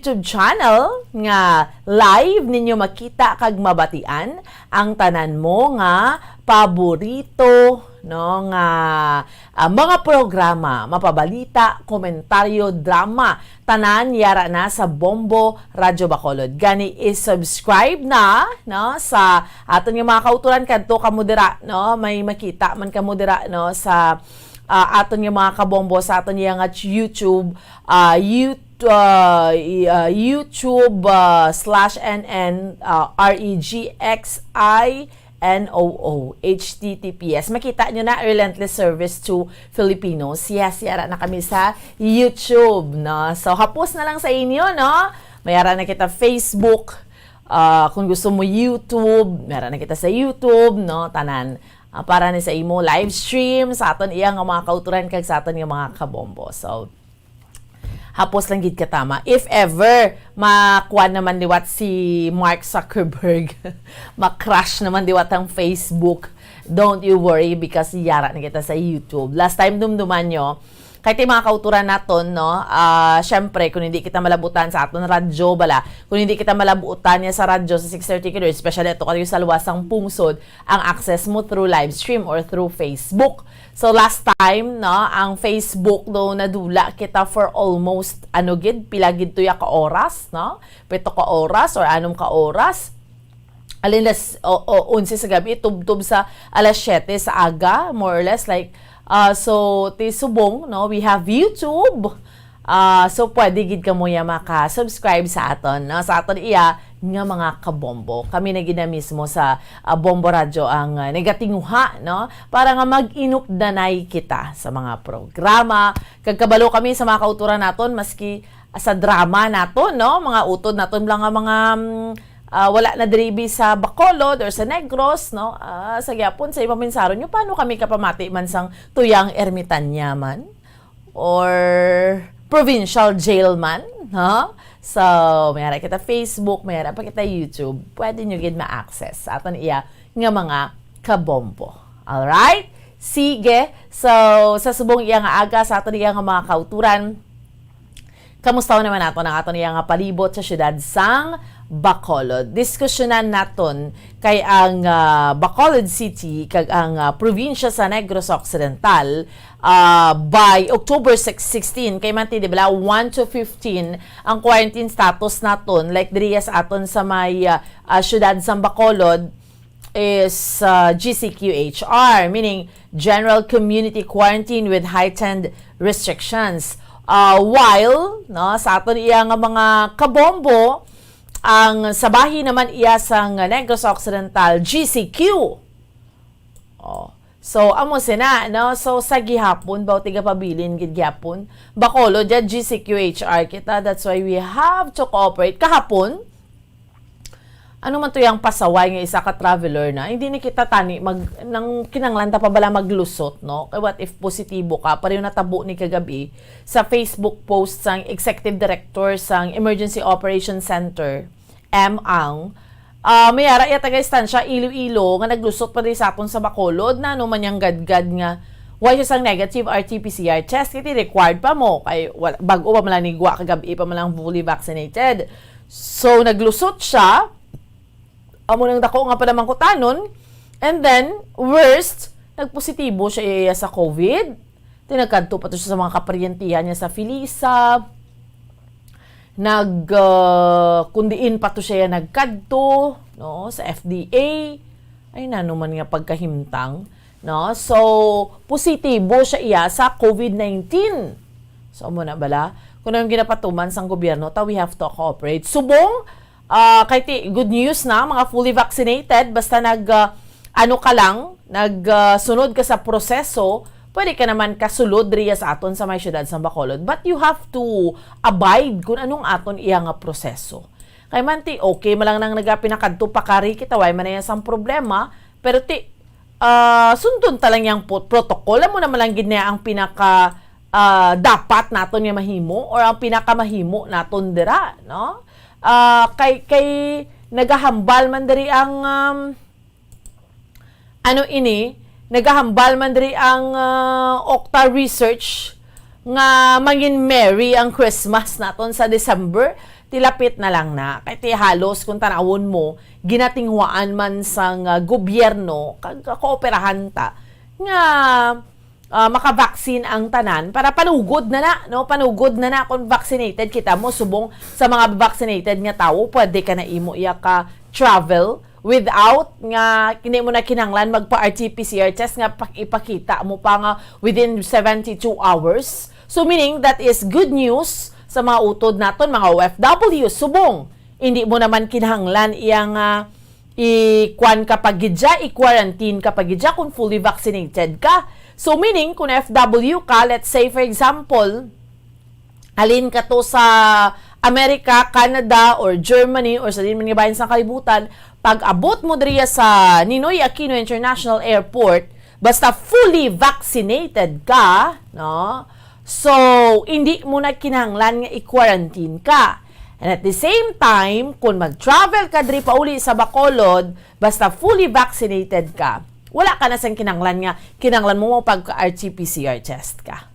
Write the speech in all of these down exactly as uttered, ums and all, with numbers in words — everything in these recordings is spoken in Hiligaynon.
YouTube channel nga live ninyo makita kag mabatian ang tanan mo nga paborito, no, nga, ah, mga programa, mapabalita, komentaryo, drama, tanan yara na sa Bombo Radyo Bacolod. Gani, i-subscribe na, no, sa aton nga mga kauturan. Kadto kamo dira, no, may makita man kamo dira, no, sa, ah, aton nga mga kabombo sa aton nga YouTube, ah, YouTube, ah, i-, ah, YouTube, ah, slash N N, ah, R E G X I N O O, H T T P S. Makita nyo na, Relentless Service to Filipinos. Yes, yara na kami sa YouTube, no? So, hapos na lang sa inyo, no? May ara na kita Facebook. Ah, kung gusto mo YouTube, may ara na kita sa YouTube, no? Tanan. Ah, para ni sa imo live stream, sa aton iya nga mga kauturan kag sa aton nga mga kabombo. So, hapos lang gid katama. If ever, makuan naman liwat si Mark Zuckerberg, ma-crash naman liwat ang Facebook, don't you worry because yara na kita sa YouTube. Last time, dumduman nyo, kay ti mga kauturan naton, no? Ah, syempre, kung hindi kita malabutan sa aton radyo, bala, kung hindi kita malabutan niya sa radyo sa six thirty kilohertz, especially ato kayo sa luwasang pungsod, ang access mo through live stream or through Facebook. So, last time, no, ang Facebook, do nadula kita for almost, ano gid, pila gid to ya ka oras, no? Pito ka oras or anom ka oras. Alin las, o, o, onse sa gabi, tubtob sa alas siyete sa aga, more or less, like, ah, so, ti subong, no, we have YouTube. Ah, so, pwede gid kamo ya maka-subscribe sa aton, no? Sa aton iya nga mga kabombo. Kami na gid na mismo sa, ah, Bombo Radyo ang, ah, nagatinguha, no? Para nga mag-inupdanay kita sa mga programa. Kag kabalo kami sa mga kauturan naton, maski sa drama naton, no? Mga utod naton lang nga mga, mm, ah, wala na diribi sa Bacolod or sa Negros, no? Ah, sa gyapon, sa ibang mensaron nyo, paano kami kapamati man sang tuyang ermitanya man? Or provincial jail man, no? So, may ara kita Facebook, may ara pa kita YouTube. Pwede nyo gid ma-access sa aton iya nga mga kabombo. Alright? Sige. So, sa subong iya nga aga, sa aton iya nga mga kauturan, kamusta naman nato ang aton iya nga palibot sa siyudad sang Bacolod? Diskusyonan naton kay ang, ah, Bacolod City kag ang, ah, probinsya sa Negros Occidental, ah, by October six, sixteen, kay manti, di ba, one to fifteen ang quarantine status naton, like diri sa aton sa may, ah, ah, siyudad sang Bacolod is, ah, G C Q H R, meaning General Community Quarantine with Heightened Restrictions. Ah, while, no, sa aton iya nga mga kabombo, ang sa bahin naman iya sang Negros Occidental, G C Q. Oh. So, amo sina, no? So, sa gihapon, baw tigapabilin gid gihapon. Bacolod, dyan, G C Q H R kita. That's why we have to cooperate. Kahapon, ano man to yang pasaway nga isa ka traveler na? Hindi na kita tani mag, nang kinanglan ta pa bala maglusot, no? Kay what if positibo ka? Pareho natabo ni kagabi sa Facebook post sang Executive Director sang Emergency Operations Center, M Ang, ah, may ara iya taga-istansya, Iloilo, nga naglusot pa diri sa aton sa Bacolod, na ano man yang gadgad nga, why siya sang negative R T P C R test, kay required pa mo, kay wala, bag-o pa man lang nigwa, kagabi pa man lang fully vaccinated. So, naglusot siya, amo nang dako nga panamangkutanon, and then, worst, nagpositibo siya iya sa COVID. Ti nagkadto pa to siya sa mga kaparyentihan niya sa Filisa. Nag, ah, kung diin pa to siya nagkadto, no, sa F D A. Ay, nano man nga pagkahimtang, no? So, positibo siya iya sa COVID nineteen. So, amo na bala. Kung anong ginapatuman sang gobyerno, ta, we have to cooperate. Subong, ah, kay ti, good news na, mga fully vaccinated, basta nag, ah, ano ka lang, nag, ah, sunod ka sa proseso, pwede ka naman kasulod riya sa aton sa may siyudad sa Bacolod. But you have to abide kung anong aton iya nga proseso. Kay man ti, okay man lang nang nagapinakadto pa kari kita, way man na iya sang problema, pero ti, ah, sundon ta lang yang po-, protocol. Amo naman lang gid niya ang pinaka, ah, dapat naton nga mahimo or ang pinakamahimo naton dira, no? Ah, kay, kay nagahambal man diri ang, um, ano ini, nagahambal man diri ang, ah, Octa Research nga mangin merry ang Christmas naton sa December. Tilapit na lang na. Kay ti halos kung tanawon mo, ginatinguhaan man sang, ah, gobyerno, kag kooperahan ta, nga, ah, makavaccine ang tanan para panugod na na, no? Panugod na na kung vaccinated kita mo, subong sa mga vaccinated nga tawo, pwede ka na imo iya ka travel without nga hindi mo na kinahanglan magpa-R T P C R test nga pak-, ipakita mo pa nga within seventy-two hours. So, meaning, that is good news sa mga utod naton, mga O F W, subong. Hindi mo naman kinahanglan iyang, ah, i-kwan ka pa gid siya, i-quarantine ka pa gid siya kung fully vaccinated ka. So, meaning, kung O F W ka, let's say, for example, halin ka to sa America, Canada, or Germany, or sa diin man nga bahin sa kalibutan, pag-abot mo diriya sa Ninoy Aquino International Airport, basta fully vaccinated ka, no? So, hindi mo na kinahanglan nga i-quarantine ka. And at the same time, kung mag-travel ka diri pauli sa Bacolod, basta fully vaccinated ka, wala ka na sang kinahanglan nga kinahanglan mo pagka-R T P C R test ka.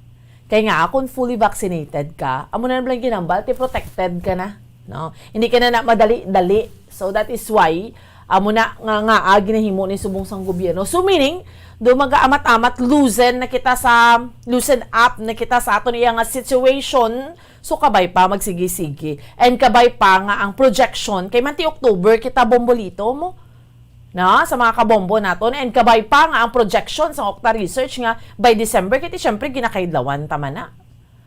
Kay nga, kung fully vaccinated ka, amo na lang ginambal, ti protected ka na, no? Hindi ka na, na madali-dali. So, that is why, amo na nga, nga, ah, ginahimo ni subong sang gobyerno. So, meaning, do mag-amat-amat, loosen na kita sa, loosen up na kita sa aton iya nga situation. So, kabay pa, magsigi-sige. And kabay pa nga ang projection, kay man ti October kita bombolito mo, no, sa mga kabombo naton. And kabay pa nga ang projection sa Okta Research nga by December, kay ti syempre ginakaidlawan ta man na.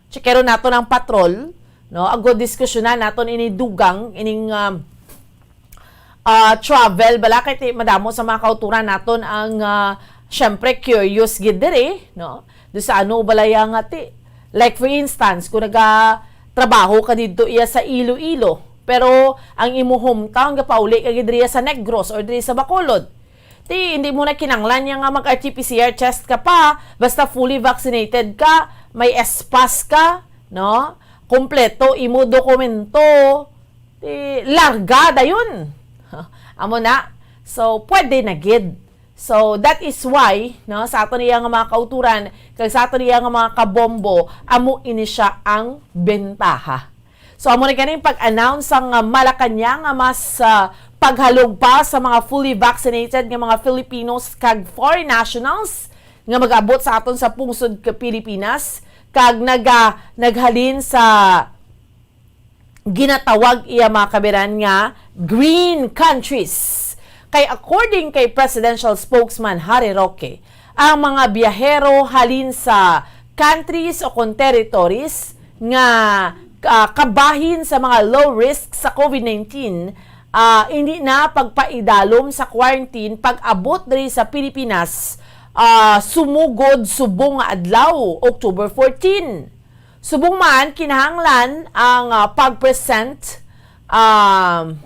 Checkeron naton ang patrol, no? Agod diskusyonan naton ini dugang, ining, um, ah, travel bala, kay ti madamo sa mga kauturan naton ang, ah, syempre curious gid diri, no? Do sa ano bala ya nga ti, like, for instance, kung naga trabaho ka didto iya sa Iloilo, pero ang imo hometown gapauli ka gid diriya sa Negros or diri sa Bacolod, ti hindi mo na kinahanglan niya nga mag-R T P C R test ka pa, basta fully vaccinated ka, may S-PASS ka, no? Kompleto imo dokumento, ti larga dayon. Amo na. So, pwede na gid. So, that is why, no, sa aton iya nga mga kauturan, kag sa aton iya nga mga kabombo, amo ini siya ang bentaha. So, amo na ganing pag-announce sang, ah, Malacañang nga mas, ah, paghalog pa sa mga fully vaccinated nga mga Filipinos kag foreign nationals nga mag-abot sa aton sa pungsod ka Pilipinas, kag naga-, naghalin sa ginatawag iya mga kabiran nga green countries. Kay according kay Presidential Spokesman Harry Roque, ang mga biyahero halin sa countries o kon territories nga, ah, kabahin sa mga low risk sa COVID nineteen, ah, hindi na pagpaidalom sa quarantine pag-abot diri sa Pilipinas, ah, sumugod subong nga adlaw, October fourteen. Subong man, kinahanglan ang, ah, pag-present, um,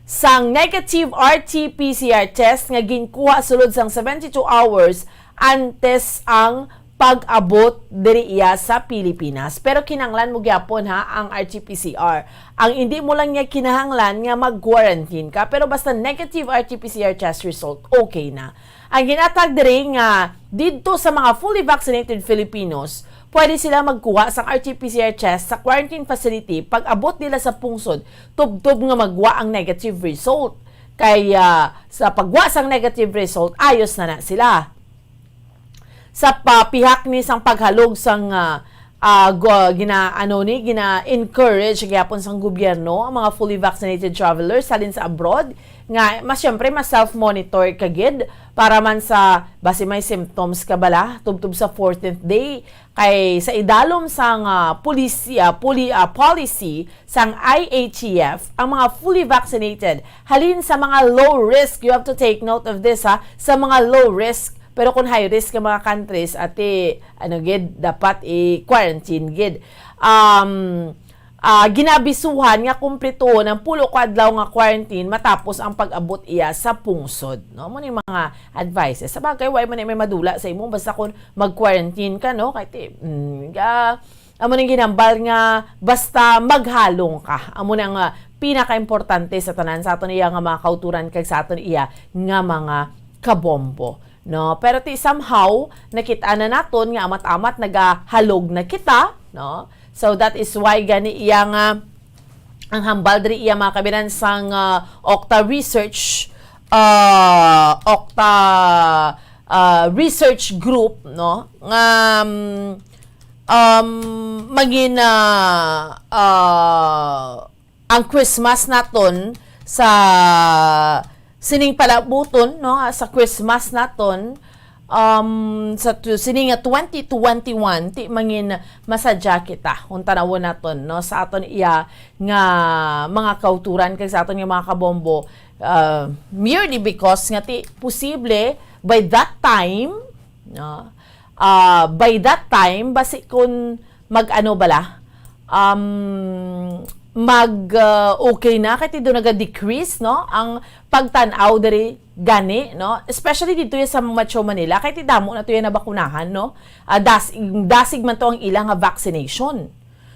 sang negative R T P C R test nga ginkuha sulod sang seventy-two hours antes ang pag-abot diri iya sa Pilipinas. Pero kinahanglan mo gyapon, ha, ang R T P C R. Ang hindi mo lang niya kinahanglan nga mag-quarantine ka, pero basta negative R T P C R test result, okay na. Ang ginatag diri nga didto sa mga fully vaccinated Filipinos, pwede sila magkuha sang R T P C R test sa quarantine facility pag-abot nila sa pungsod, tubtob nga magwa ang negative result. Kay, ah, sa pagwa sang negative result, ayos na na sila. Sa pa-, pihak ni sang paghalog sang, ah, ah, go-, gina-, ano ni, gina-encourage gyapon sang gobyerno ang mga fully vaccinated travelers halin sa abroad nga mas, syempre, mas self-monitor ka gid para man sa basi may symptoms ka bala tubtob sa fourteenth day. Kay sa idalom sang, ah, polisi-, ah, poli-, ah, policy sang I A T F, ang mga fully vaccinated halin sa mga low risk, you have to take note of this, ha, sa mga low risk. Pero kung high risk nga mga countries, ati, ano gid, dapat i-quarantine gid. Um, ah, ginabisuhan nga kumplituhon ang pulo ka adlaw nga quarantine matapos ang pag-abot iya sa pungsod, no? Amo ni mga advices. Sa bagay, wala man ni may madula sa imo basta kung mag-quarantine ka, no? Kay ti-, mm, ga-, amo ning ginambal nga basta maghalong ka. Amo na nga pinakaimportante sa tanan, sa aton iya nga mga kauturan kag sa aton iya nga mga kabombo, no? Pero ti somehow, nakit-an na naton nga amat-amat nagahalog na kita, no? So, that is why gani iya nga ang hambal diri iya, mga kabinan, sang, ah, Okta Research, ah, Okta, ah, Research Group, no, nga, um, um, mangin, ah, ah, ang Christmas naton sa sining palabuton, no, sa Christmas naton, um, sa tu-, sini nga twenty twenty-one, ti mangin masadya kita kung tanawon naton, no, sa aton iya nga mga kauturan kag sa aton nga mga kabombo, uh, merely because nga ti posible by that time, no, uh, by that time, basi kun mag-ano bala, um, mag, uh, okay na, kay ti do naga-decrease, no, ang pagtan-aw diri gani, no, especially dito ya sa Metro Manila, kay ti damo na to ya nabakunahan, no, ah, das-, dasig man to ang ila nga vaccination.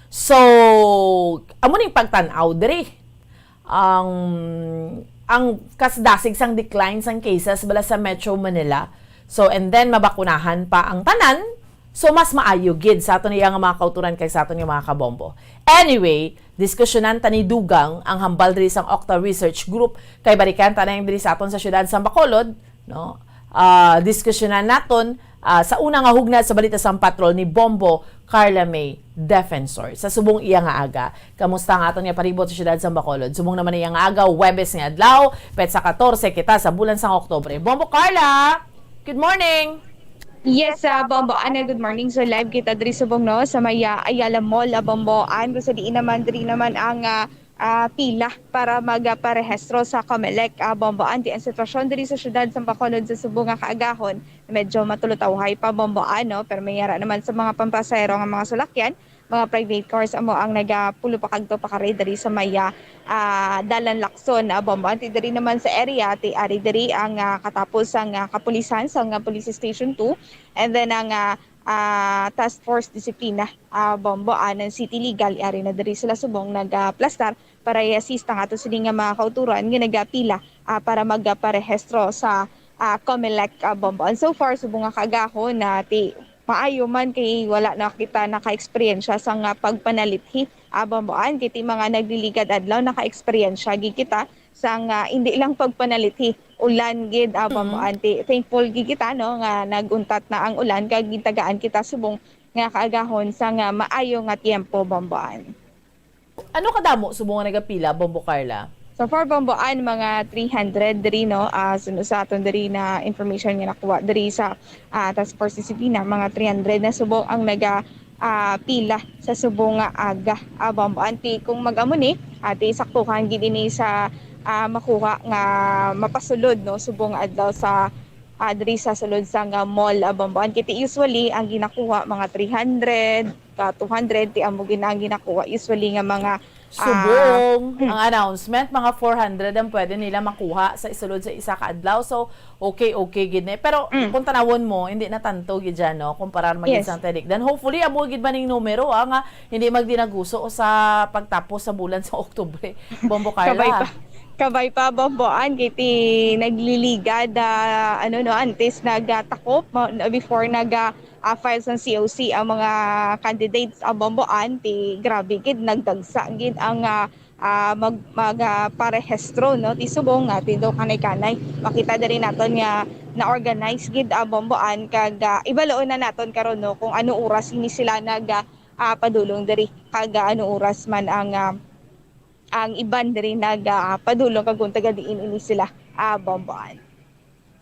So, amo ning pagtan-aw diri, ang, ang kasdasig sang decline sang cases bala sa Metro Manila. So, and then mabakunahan pa ang tanan, so mas maayo gid sa aton iya nga mga kauturan kag sa aton nga mga kabombo. Anyway, diskusyonan ta ni dugang ang hambal diri sang Okta Research Group, kay balikan ta na yang diri sa aton sa siyudad sang Bacolod, no? Ah, diskusyonan naton, ah, sa una nga hugna sa balita sang patrol ni Bombo Carla May Defensor sa subong iya nga aga. Kamusta ang aton nga palibot sa siyudad sang Bacolod? Subong naman iya nga aga, Huwebes nga adlaw, petsa katorse kita sa bulan sang Oktubre. Bombo Carla, good morning! Yes, ah, Bombo Ana, good morning. So, live kita diri subong, no, sa may, ah, Ayala Mall, ah, Bombo An. Kung sa diin naman, diri naman ang, ah, ah, pila para magparehistro sa Comelec, ah, Bombo An. Ti ang sitwasyon diri sa siyudad sa Bacolod sa subong nga kaagahon, medyo matulutawhay pa, Bombo An, no? Pero may ara naman sa mga pampasahero nga mga salakyan, mga private cars amo ang nagapulo pa kadto pakari diri sa may, ah, Dalan Lacson, ah, Bombo An. Ti diri naman sa area, ti ari diri ang, ah, katapos ang, ah, kapulisan sa nga Police Station two, and then ang, ah, ah, Task Force Disiplina, ah, Bombo An, ang City Legal, ari na diri sila subong nagaplastar para i-assist ang ato sini nga mga kauturan nga nagapila, ah, para magparehistro sa, ah, Comelec, ah, Bombo An. So far, subong nga kaagahon na ti maayo man kay wala na kita naka-eksperyensya sa nga pagpanalithi, ah, Bombo An, kay ti mga nagliligad adlaw naka-eksperyensya gid kita sa nga hindi lang pagpanalithi, ulan gid, ah, Bombo An. Ti thankful gid kita, no, nga nag-untat na ang ulan kag gintagaan kita subong nga kaagahon sa nga maayo nga tiyempo, Bombo An. Ano kadamo subong nga nagapila, Bombo Carla? So far, Bombo An, mga three hundred diri, no? Ah, suno sa aton diri na information nga nakuha diri sa, ah, Task Force Disiplina, mga three hundred na subong ang naga, ah, pila sa subong nga aga, ah, Bombo An. Ti kung mag-amo ni, ah, ti saktuhan gid ini sa, ah, makuha nga mapasulod, no, subong nga adlaw sa, ah, diri sa sulod sa nga mall, ah, Bombo An. Kay ti usually ang ginakuha mga three hundred, ka two hundred, ti amo gid ang ginakuha usually nga mga, ah, Subong, mm. Ang announcement, mga four hundred ang pwede nila makuha sa isulod sa isa ka adlaw. So, okay, okay gid ni. Pero Mm. kung tanawon mo, hindi na tanto gid dyan, no? Kumparar man gid Yes. sa tinik-dan. Hopefully, amo gid man ning numero, ah, nga hindi magdinaguso sa pagtapos sa bulan sa Oktubre. Bombo Carla. Kabay pa. Kabay pa, Bombo An, kay ti nagliligad, ah, ano, no, antes nagatakop, ma-, before naga, ah, file sang C O C ang mga candidates, ah, Bombo An, ti grabe gid, nagdagsa gid ang, ah, ah, mag-, mag-, ah, parehistro, no, ti subong nga ti do kanay-kanay. Makita diri naton nga na-organize gid, ah, Bombo An, kag, ah, ibaloon na naton karon, no, kung ano oras ini sila nag, ah, ah, padulong diri, kag, ah, ano oras man ang, ah, ang iban diri nag, ah, padulong kag kung taga diin ini sila, ah, Bombo An.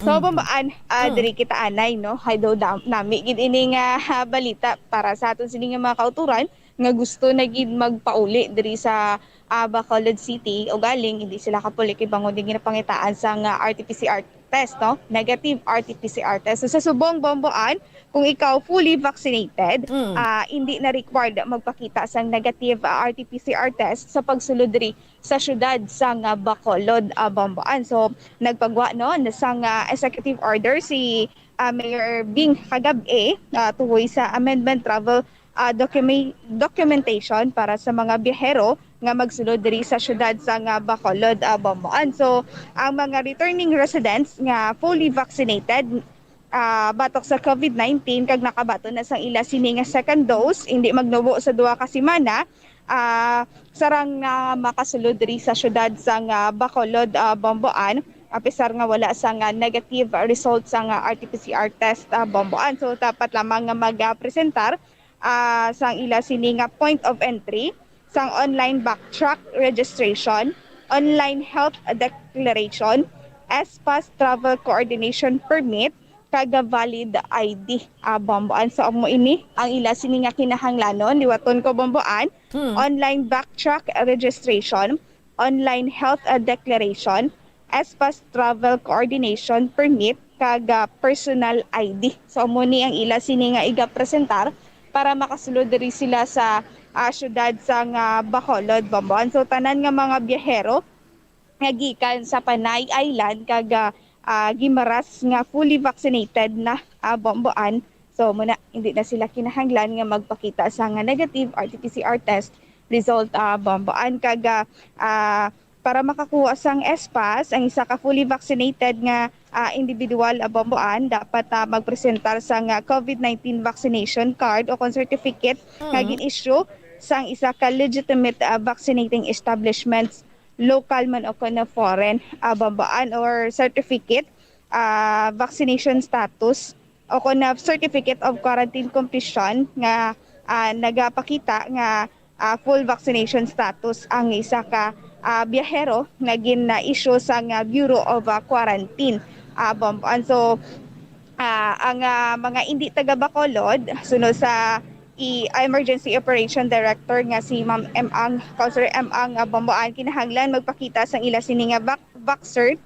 So, Mm. Bombo An, ah, Mm. diri kita anay, no? Hay daw dam-, nami gid ini nga, ah, balita para sa aton sini nga mga kauturan nga gusto na gid magpauli diri sa, ah, Bacolod City. Ugaling hindi sila kapuli kay bangod yung ginapangitaan sa nga R T P C R test, no? Negative R T P C R test. So, sa subong, Bombo An, kung ikaw fully vaccinated, Mm. ah, hindi na required magpakita sang negative, ah, R T P C R test sa pagsulod diri sa siyudad sang, ah, Bacolod, ah, Bombo An. So, nagpagwa, no, na sang, ah, executive order si, ah, Mayor Bing kagab-i, ah, tuhoy sa amendment travel, ah, documi-, documentation para sa mga biyahero nga magsulod diri sa siyudad sang, ah, Bacolod, ah, Bombo An. So, ang mga returning residents nga fully vaccinated, ah, batok sa COVID nineteen kag nakabaton na sang ila sini nga second dose, hindi magnubo sa duha ka semana, ah, sarang na makasulod diri sa siyudad sang, ah, Bacolod, ah, Bomboan, apisar nga wala sang, ah, negative result sang, ah, R T P C R test, ah, Bomboan. So, dapat lamang nga mag, ah, presentar, ah, sang ila sini nga point of entry, sang online backtrack registration, online health declaration, S pass travel coordination permit, kag valid I D, ah, Bomboan. So, amo ini ang ila sini nga kinahanglanon. Liwaton ko, Bomboan, Hmm. online backtrack registration, online health, ah, declaration, S pass travel coordination permit, kag, ah, personal I D. So, amo ni ang ila sini nga igapresentar para makasulod diri sila sa, ah, siyudad sang, ah, Bacolod, Bomboan. So, tanan nga mga biyahero nga gikan sa Panay Island kag, ah, ah, Guimaras nga fully vaccinated na, ah, Bomboan. So, muna, hindi na sila kinahanglan nga magpakita sa nga negative R T P C R test result, ah, Bomboan. Kag, ah, ah, para makakuha sang S pass, ang isa ka fully vaccinated nga, ah, individual, ah, Bomboan, dapat, ah, magpresentar sang, ah, COVID nineteen vaccination card o kon certificate nga Mm. gin-issue sang isa ka legitimate, ah, vaccinating establishments, local man o kon foreign, ah, Bomboan, or certificate, ah, vaccination status o kon, ah, certificate of quarantine completion nga, ah, nagapakita nga, ah, full vaccination status ang isa ka, ah, biyahero nga gin-issue sang, ah, Bureau of, ah, Quarantine, ah, Bomboan. So, ah, ang, ah, mga indi taga Bacolod, suno sa i-, Emergency Operation Director nga si Ma'am M Ang, Councilor M Ang, ah, Bomboan, kinahanglan magpakita sang ila sini nga vac-, vaccine,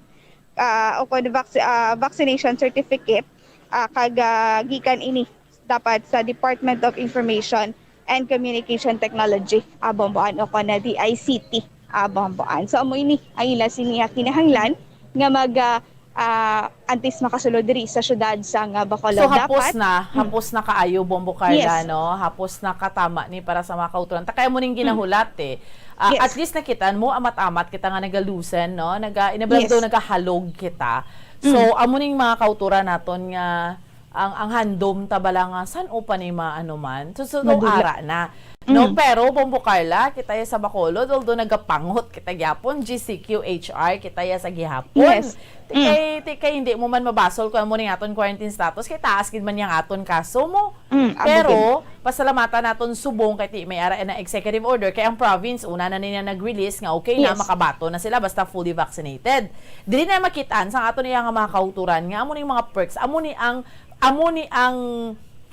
ah, o kon vac-, ah, vaccination certificate, ah, kag, ah, gikan ini dapat sa Department of Information and Communication Technology, ah, Bomboan, o kon na D I C T, ah, Bomboan. So, amo ini ang ila sini nga kinahanglan nga mag, ah, ah, antes makasulod diri sa siyudad sang, ah, Bacolod. So, hapos Dapat, na, mm. hapos na kaayo, Bombo Carla, Yes. no? Hapos na katama ni para sa mga kauturan. Ta kay amo ning Mm. ginahulat, eh. Ah, Yes. at least nakita mo, amat-amat kita nga nagalusen, no? Naga-, inabalang Yes. daw nagahalog kita. So, Mm. amo ning mga kauturan naton nga ang, ang handom ta bala nga san-o pa ni maano man. So, so, no, Madula. ara na. No, Mm. pero, Bombo Carla, kita ya sa Bacolod, although nagapangot kita gyapon, G C Q H R, kita ya sa gihapon. Yes. Ti Mm. kay, ti kay hindi mo man mabasol kung amo ning aton quarantine status, kay taas gid man yang aton kaso mo. Mm, amo Pero, gid. pasalamatan naton subong kay ti may ara na executive order, kay ang province, una na nila nag-release nga okay na, Yes. makabaton na sila basta fully vaccinated. Dili na makitaan sa aton iya nga mga kauturan nga amo ning mga perks, amo ni ang, amo ni ang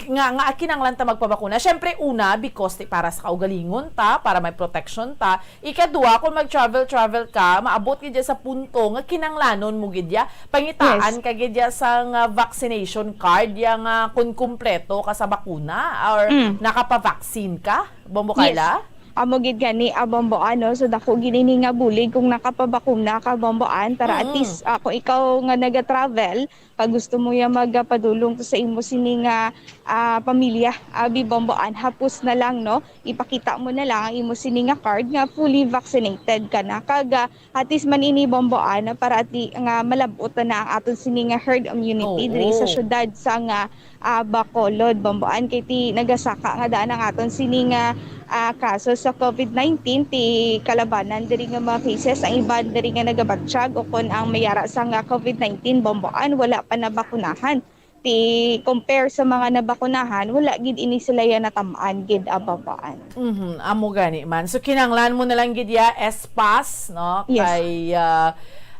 nga, nga kinahanglan ta magpabakuna. Syempre, una, because ti para sa kaugalingon ta, para may protection ta. Ikadua, kung mag-travel-travel ka, maabot gid ya sa punto nga kinahanglanon mo gid ya. Pangitaan Yes. ka gid ya sa nga vaccination card, ya nga kung kumpleto ka sa bakuna or Mm. nakapavaccine ka, Bombo Yes. Carla? Amo gid gani, ah, Bombo, ano, so dako gid ini nga bulig kung nakapabakuna ka, Bombo, an, tara, at Mm. least, ah, kung ikaw nga naga-travel, pag gusto mo ya magapadulong to sa imo sini nga, ah, pamilya, abi, Bombo, an, hapos na lang, no? Ipakita mo na lang ang imo sini nga card nga fully vaccinated ka na. Kag, ah, at least man ini, Bombo, an, para at least nga malab-ot na ang aton sini nga herd immunity Oo. diri sa syudad sa nga, ah, Bacolod, Bombo, an, kay ti nagasaka nga daan ang aton sini nga, ah, kaso sa COVID nineteen, ti kalabanan diri nga mga cases, ang iban diri nga nagabatyag, ukon ang may ara sa nga COVID nineteen, Bombo, an, wala pa nabakunahan. Ti compare sa mga nabakunahan, wala gid ini sila ya natam-an gid, ah, Bombo, an. Mhm, amo gani man. So, kinahanglan mo na lang gid ya S pass, no? Yes. Kay, ah,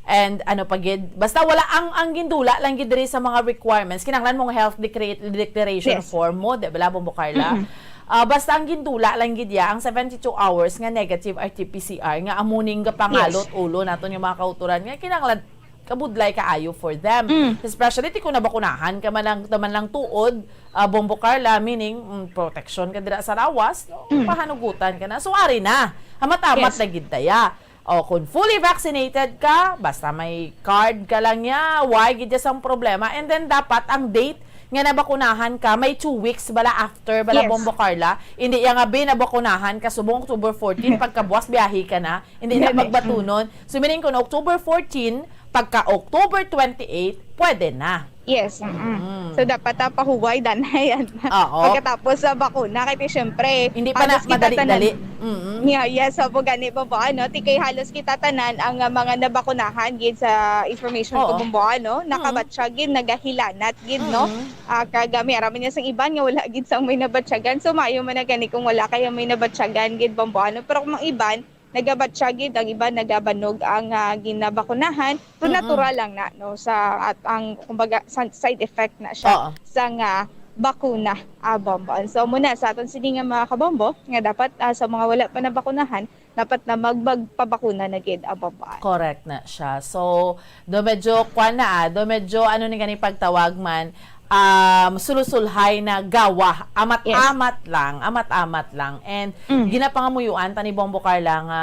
and ano pa gid, basta wala ang, ang gindula lang gid diri sa mga requirements. Kinahanglan mong health decre-, declaration Yes. form mo, di ba, Bombo Carla? Mm-mm. Ah, basta ang gindula lang gid ya ang seventy-two hours nga negative R T P C R nga amo ning gapangalot Yes. ulo naton nga mga kauturan nga kinahanglan kabudlay kaayo for them. Mm. Especially ti kung nabakunahan ka man lang, man lang tuod, ah, Bombo Carla, meaning, mm, protection ka dira sa lawas, no? Mm. Pahanugutan ka na. So, ari na. Hamat-hamat Yes. na gid ta ya. O, kung fully vaccinated ka, basta may card ka lang ya, why gid ya sang problema? And then, dapat ang date nga nabakunahan ka, may two weeks bala after, bala Yes. Bombo Carla. Hindi ya nga, bi, nabakunahan ka, subong October fourteen, pagkabuas, biyahe ka na. Hindi na Biyahe. magbatunon. So, meaning, kung October fourteen, pagka October twenty-eight, pwede na. Yes, mm-mm. Mm. So, dapat, ah, pahuway, danay, yan. Oo. Pagkatapos sa bakuna, kay, siyempre, Hindi pa na halos kita madali-dali. tanan, Mm-mm. yeah, yes, so, po gani, Bombo, ano, ti kay halos kita tanan ang, ah, mga nabakunahan, gid sa information ko, Oo. Bombo, ano, Mm. nakabatsyag, gid, nagahilanat, gid, no? Mm-mm. Ah, kag, ah, may araman niya sang iban nga wala, gid, sang may nabatyagan. So, maayo man na gani kung wala kaya may nabatyagan, gid, Bombo, ano? Pero kung ang iban, nagabatsyag gid, ang iban nagabanog ang, ah, ginabakunahan. So, Mm-mm. natural lang na, no, sa, at ang, kumbaga, sa-, side effect na siya Oo. sa nga bakuna, ah, Bombo. And so, muna sa aton sini nga mga kabombo, nga dapat, ah, sa mga wala pa nabakunahan, dapat na mag-, magpabakuna na gid, ah, Bombo. Correct na siya. So, do medyo, kwan na, ah, do medyo, ano ni gani pagtawag man, um, sulusulhay na gawa. Amat-amat Yes. lang, amat-amat lang. And Mm. ginapangamuyuan ta ni Bombo Carla nga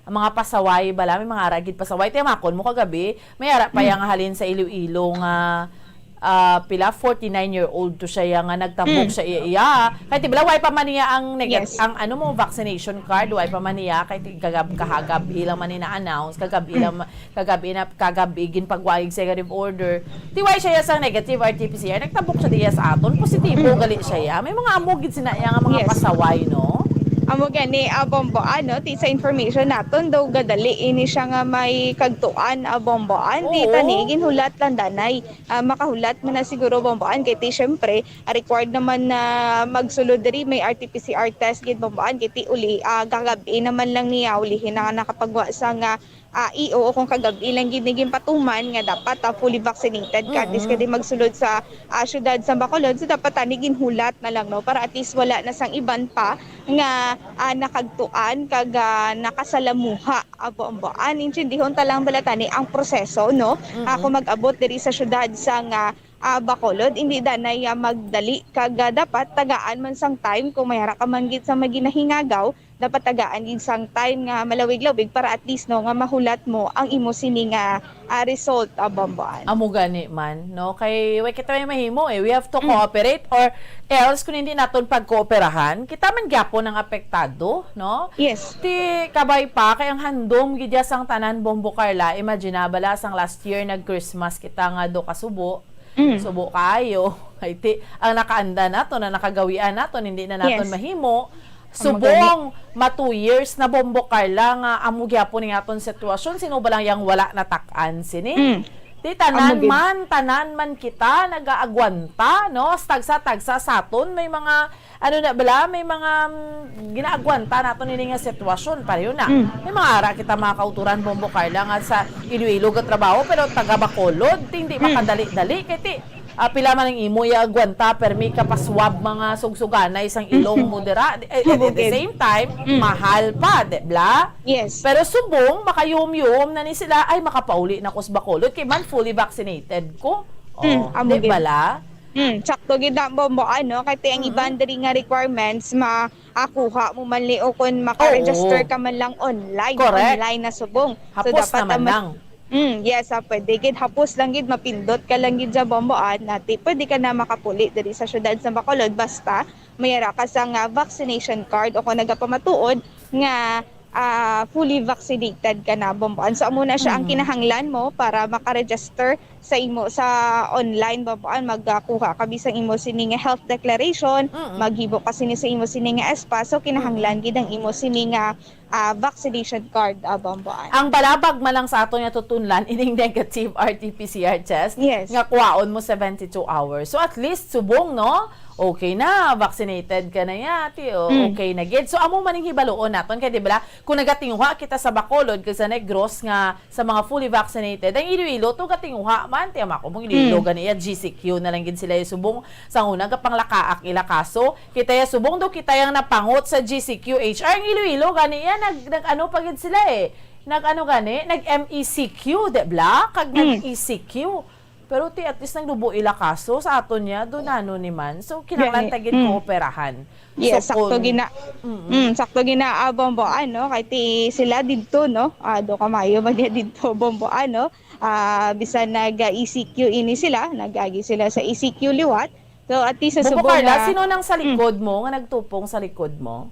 ang mga pasaway bala, may mga ara gid pasaway. Tiyamakon mo kagabi, may ara pa Mm. yang halin sa Iloilo nga, ah, pila, forty-nine-year-old to siya, ya nga nagtabok Mm. siya, iya, iya. Kay ti bala, way pa man niya ang negat-, Yes. ang ano mo, vaccination card, way pa man niya, kay ti kagab-, kahagab-i lang man ni na-announce, kagab-i Mm. lang ma-, Kagabi na, kagabi, ginpagwa ang executive order. Ti way siya sang negative R T P C R, nagtabok siya diya sa aton. Positibo Mm. gali siya, ya. May mga amo gid sina iya nga mga Yes. pasaway, no? Amo gani, ah, Bombo, ano, ti sa information naton, daw gadali ini siya nga may kagtuan, ah, Bombo. An, di Oo. tani, ginhulat lang danay. Ah, makahulat man na siguro, Bombo, an, kay ti, syempre, ah, required naman na magsulod diri, may R T P C R test gid, Bombo, an, kay ti uli, ah, kagabi naman lang niya, ulihin na nga nakapagwa sa nga ah, iyo, o kung kagab-i lang gid ni ginpatuman nga dapat, ah, fully vaccinated ka, at least Mm-mm. kadi magsulod sa, ah, siyudad sa Bacolod. So, dapat tani ginhulat na lang, no, para at least wala na sang iban pa nga, ah, nakagtuan kag, ah, nakasalamuha. Abo, abo. An, intindihon ta lang bala tani ang proseso, no? Ah, Mm-mm. kung mag-abot diri sa siyudad sa nga, ah, Bacolod, hindi danay, ah, magdali kag, ah, dapat tagaan man sang time kung may ara ka man gid sa maginahingagaw, dapat tagaan gid sang time nga malawig-lawig para at least, no, nga mahulat mo ang imo sini nga, ah, result, ah, Bombo An. Amo gani man, no? Kay, way kita may mahimo, eh. We have to Mm. cooperate, or else, kung hindi naton pagkooperahan, kita man gyapon ang apektado, no? Yes. Ti, kabay pa, kay ang handom gid ya sang tanan, Bombo Carla, imagine na, bala, sang last year, nag-Christmas kita nga do ka subo, Mm. Subo kaayo. Ay, ti, ang nakaanda naton, ang nakagawian naton, hindi na naton Yes. mahimo. Ang Subong, ma two years na, Bombo Carla, nga amo gyapon ning aton sitwasyon. Sino ba lang yang wala natak-an sini? Mm. Ti, tanan Amo gid. man, tanan man kita nagaagwanta, no? Tagsa-tagsa sa aton, may mga ano na bala, may mga, mm, ginaagwanta nato nini nga sitwasyon, pareho na. Mm. May mga ara kita, mga kauturan, Bombo Carla, nga sa Iloilo ga trabaho, pero taga Bacolod, ti hindi Mm. makadali-dali. Kay ti, ah, pila man ang imo iagwanta, permi ka pa-swab mga sugsuganay sang ilong mo dira. Eh, eh, at the Bukid. same time, Mm. mahal pa, di bala? Yes. Pero subong, makayuhom-yuhom na ni sila, "Ay, makapauli na ko sa Bacolod, kay man fully vaccinated ko." Mm, Oh, amo di gid. bala? Hmm, sakto gid ang Bombo, ano, kay ti ang Mm-mm. iban diri nga requirements, ma-, ah, kuha mo man li o kun maka-register Oo. ka man lang online, Correct. online na subong. So, Hapos dapat naman ang ma-, lang. Hmm, yes, ah, pwede gid. Hapos lang gid, mapindot ka lang gid sa Bombo, ah, na ti-, pwede ka na makapuli diri sa siyudad sa Bacolod, basta may ara ka sa nga vaccination card o kung nagapamatuod nga ah, fully vaccinated ka na, Bombo An. So, amo na siya ang Mm. kinahanglan mo para maka-register sa imo, sa online, Bombo An. Magkuha ka bisan imo sini nga health declaration, Mm-mm. maghimo ka sini sa imo sini nga espas. So, kinahanglan Mm-mm. gid ang imo sini nga, ah, vaccination card, ah, Bombo An. Ang balabag man lang sa aton nga tutunlan, ining negative R T P C R test Yes. nga kuhaon mo seventy-two hours. So, at least, subong, no? Okay na, vaccinated ka na ya, ti, o, Mm. okay na gid. So, amo man ning hibaluon naton kay, di bala, kung nagatinguha kita sa Bacolod kag sa Negros nga sa mga fully vaccinated, ang Iloilo to gatinguha man, ti, ama ko, mong Iloilo Mm. gani ya, G C Q na lang gid sila ya subong, sang una gapanglakaak ila kaso, kita ya subong daw kita yang napangot sa G C Q H R, ang Iloilo gani ya, nag, nag ano pa gid sila, eh, nag ano gani, nag M E C Q, di bala? Kag Mm. nag E C Q. Pero ti, at least naglubo ila kaso sa aton niya, do nano ni man. So, kinahanglan Gani. ta gid Mm. kooperahan. Yes, So, sakto kung gina-, Mm-mm. mm, sakto gina, ah, Bombo An, no? Kay ti sila didto, no? Ah, do kamayo man niya didto, Bombo An, no? Ah, bisan nag, ah, E C Q ini sila, nag-agi sila sa E C Q liwat. So, at least sa Bombo subong Carla, nga sino nang sa Mm. likod mo, nga nagtupong sa likod mo?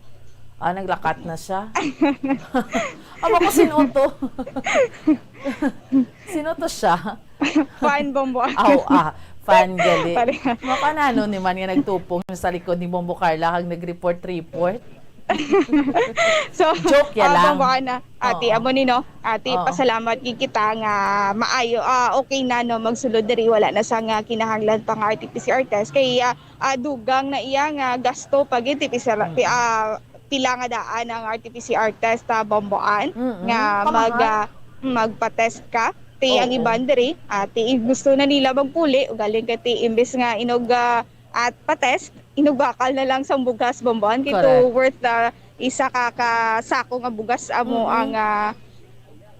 Ah, naglakat na siya. Amo ko, sino to? Sino to siya? Fan, Bombo. Aw, ah, fan gali. Pare- Makanano ni man nga nagtupong sa likod ni Bombo Carla kag nag-report-report? So, Joke ya ah, lang. Bombo Ana, ati, Oo. Amo ni, no? Ati, Oo. Pasalamat gid kita nga maayo, ah, okay na, no, magsulod diri, wala na sa nga kinahanglan pa nga R T P C R test kay, ah, ah, dugang na iya nga gasto pa gid ti pisa- Mm. pi- ah, pila nga daan ang R T P C R test, ah, Bombo Ana, Mm-mm. nga Kamahal. mag ah, magpa-test ka. Ti ang Oo. iban diri, ah, ti gusto na nila magpuli, ugaling kay ti imbes nga inog ah, at pa-test, inugbakal na lang sang bugas, Bombo Ana, kay to Correct. worth the isa ka, ka sako nga bugas amo Mm-mm. ang ah,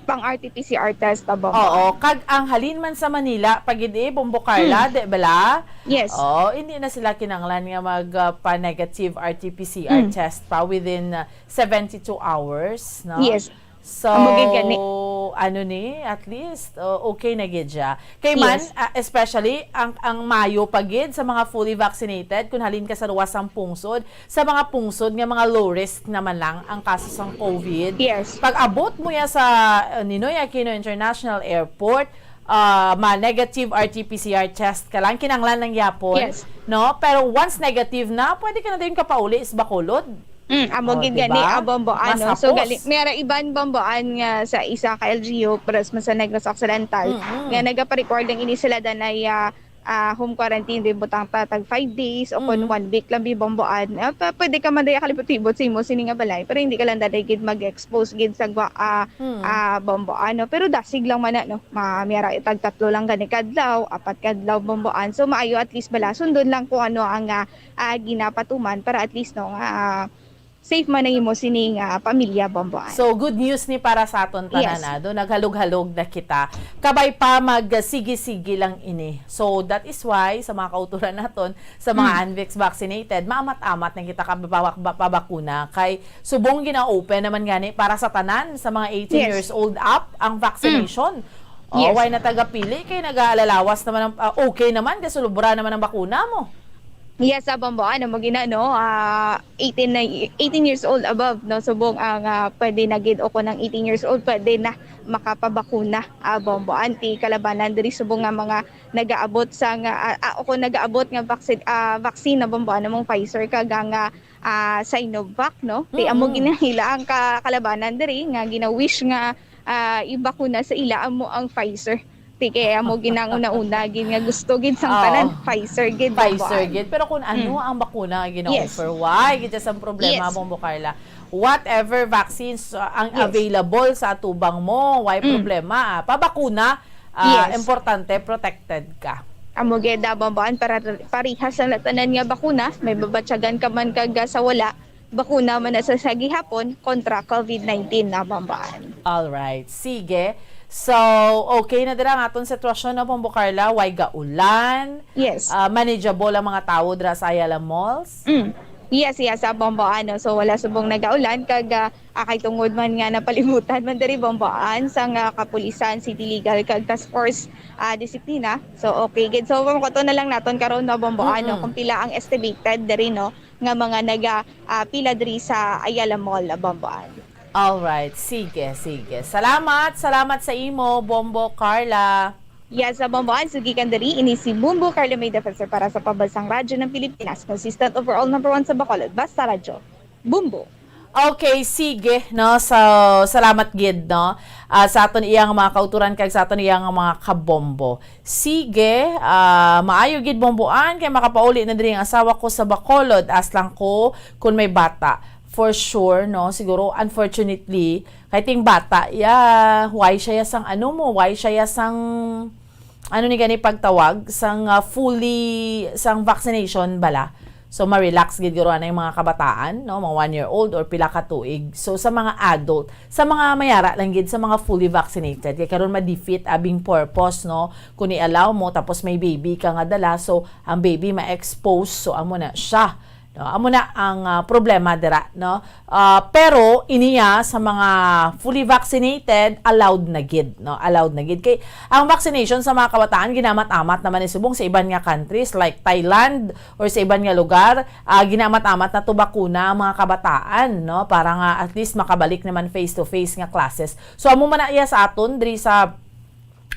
pang R T P C R test, ah, Bombo Oo, Ana. Kag ang halin man sa Manila, pag idi, Bombo Carla, Mm. di bala? Yes. Oh, hindi na sila kinanglan nga mag ah, pa negative R T P C R Mm. test pa within ah, seventy-two hours, no? Yes. So, Amo gid gani. Ano ni, at least, oh, okay na gid siya. Kay man, Yes. ah, especially ang ang mayo pa gid sa mga fully vaccinated, kung halin ka sa luwas sang pungsod, sa mga pungsod nga mga low risk naman lang ang kaso sang COVID. Yes. Pag abot mo ya sa uh, Ninoy Aquino International Airport, ah, ma negative R T P C R test ka lang, kinanglan lang yapon, Yes. No? Pero once negative na, pwede ka na din kapauli sa Bacolod. Mm, amo Oh, gid di gani, ba? ah, Bombo Ana. Mas So, hapos. Gali, may ara iban, Bombo Ana, nga sa isa ka L G U, pero sa Negros Occidental, Mm-mm. nga nagaparequire lang ini sila danay ah, ah, home quarantine, di butang ta tag five days o kon Mm. one week lang, bi, Bombo Ana. Ah, pa- pwede ka man daya kalibot-libot sa imo sini nga balay, pero hindi ka lang danay gid mag-expose gid sa gwa, ah, Mm. ah, Bombo Ana. Pero dasig lang man na, no? Ma, may ara tag tatlo lang gani kadlaw, apat kadlaw, Bombo Ana. So, maayo at least bala, sundon lang kung ano ang ah, ah, ginapatuman para at least, no, nga ah, safe man ang imo sini nga pamilya, Bombo Ana. So, good news ni para sa aton tanan, Yes. ah. Do, naghalog-halog na kita. Kabay pa, magsigi-sigi lang ini. So, that is why, sa mga kauturan naton, sa mga Mm. unvax vaccinated, maamat-amat na kita kababawak ba pabakuna. Kay, subong gina-open naman gani para sa tanan, sa mga eighteen Yes. years old up, ang vaccination. Mm. Oh, Yes. Why na tagapili? Kay nag-aalalawas naman, ang, ah, okay naman, gasulubra naman ang bakuna mo. Yes, ah, Bombo Ana, amo gina, no? Ah, eighteen na, eighteen years old above, no? Subong ang ah, pwede na gid, o kung ang eighteen years old, pwede na makapabakuna, ah, Bombo Ana. Ti kalabanan diri subong nga mga nagaabot sa nga, ah, ah, o kung nagaabot nga vaccine, ah, vaccine na, Bombo Ana, mong Pfizer kag ang ah, ah, Sinovac, no? Ti amo Mm-mm. gina ila ang ka- kalabanan diri nga gina-wish nga ah, ibakuna sa ila amo ang Pfizer. Ti kay amo ginang una-una gid nga gusto gid sang Oo. tanan, Pfizer gid, Bombo Pfizer Ana. gid. Pero kung ano Mm. ang bakuna nga Yes. gina-offer, why? Gid sa problema, Yes. Bombo Carla. Whatever vaccines uh, ang Yes. available sa atubang mo, why Mm. problema? Ah, pabakuna, ah, Yes. Importante, protected ka. Amo gid, ah, Bombo Ana, para parihas ang tanan nga bakuna, may babatyagan ka man kag ah, sa wala, bakuna man na sa, sa gihapon kontra COVID nineteen na, Bombo Ana. All right. Sige. So, okay na dira ang aton sitwasyon na, Bombo Carla. Way gaulan. Yes. Ah, manageable ang mga tawo dira sa Ayala Malls. Mm. Yes, yes, sa Bombo Ana. So, wala subong nagaulan kag ah, ah, kay tungod man nga napalibutan man diri, Bombo Ana, sa nga kapulisan, city legal kag task force ah, disiplina. So, okay gid. So, makuto na lang naton karon, no, Bombo Ana, Mm-mm. kung pila ang estimated diri, no, nga mga naga ah, pila diri sa Ayala Mall, Bombo Ana. All right. Sige, sige. Salamat, salamat sa imo, Bombo Carla. Yes, sa Bombo Ana, sugikan diri, ini si Bombo Carla May Defensor para sa Pambansang Radyo ng Pilipinas, consistent overall number one sa Bacolod. Basta Radyo. Bombo. Okay, sige, no? So, salamat gid, no? Ah, sa aton iyang mga kauturan kag sa aton iyang mga kabombo. Sige, ah, maayo gid, Bombo Ana, kay makapauli na diri ang asawa ko sa Bacolod, as lang ko kun may bata. For sure, no? Siguro, unfortunately, kay ting bata, ya, why siya ya sang ano mo, why siya ya sang ano ni gani pagtawag sang ah, fully sang vaccination bala. So ma-relax gid guro anay mga kabataan, no, mga one year old or pila ka tuig. So sa mga adult, sa mga mayara lang gid sa mga fully vaccinated, kay karon ma-defeat abing purpose, no, kung i-allow mo tapos may baby ka nga dala, so ang baby ma-expose, so amo na siya. No, amo na ang ah, problema dira, no. Ah, pero iniya sa mga fully vaccinated, allowed na gid, no? Allowed na gid. Kay ang vaccination sa mga kabataan ginamat-amat naman ni subong sa iban nga countries like Thailand or sa iban nga lugar, ah, ginamat-amat na to bakuna ang mga kabataan, no? Para nga at least makabalik naman face to face nga classes. So amo man na iya sa aton diri sa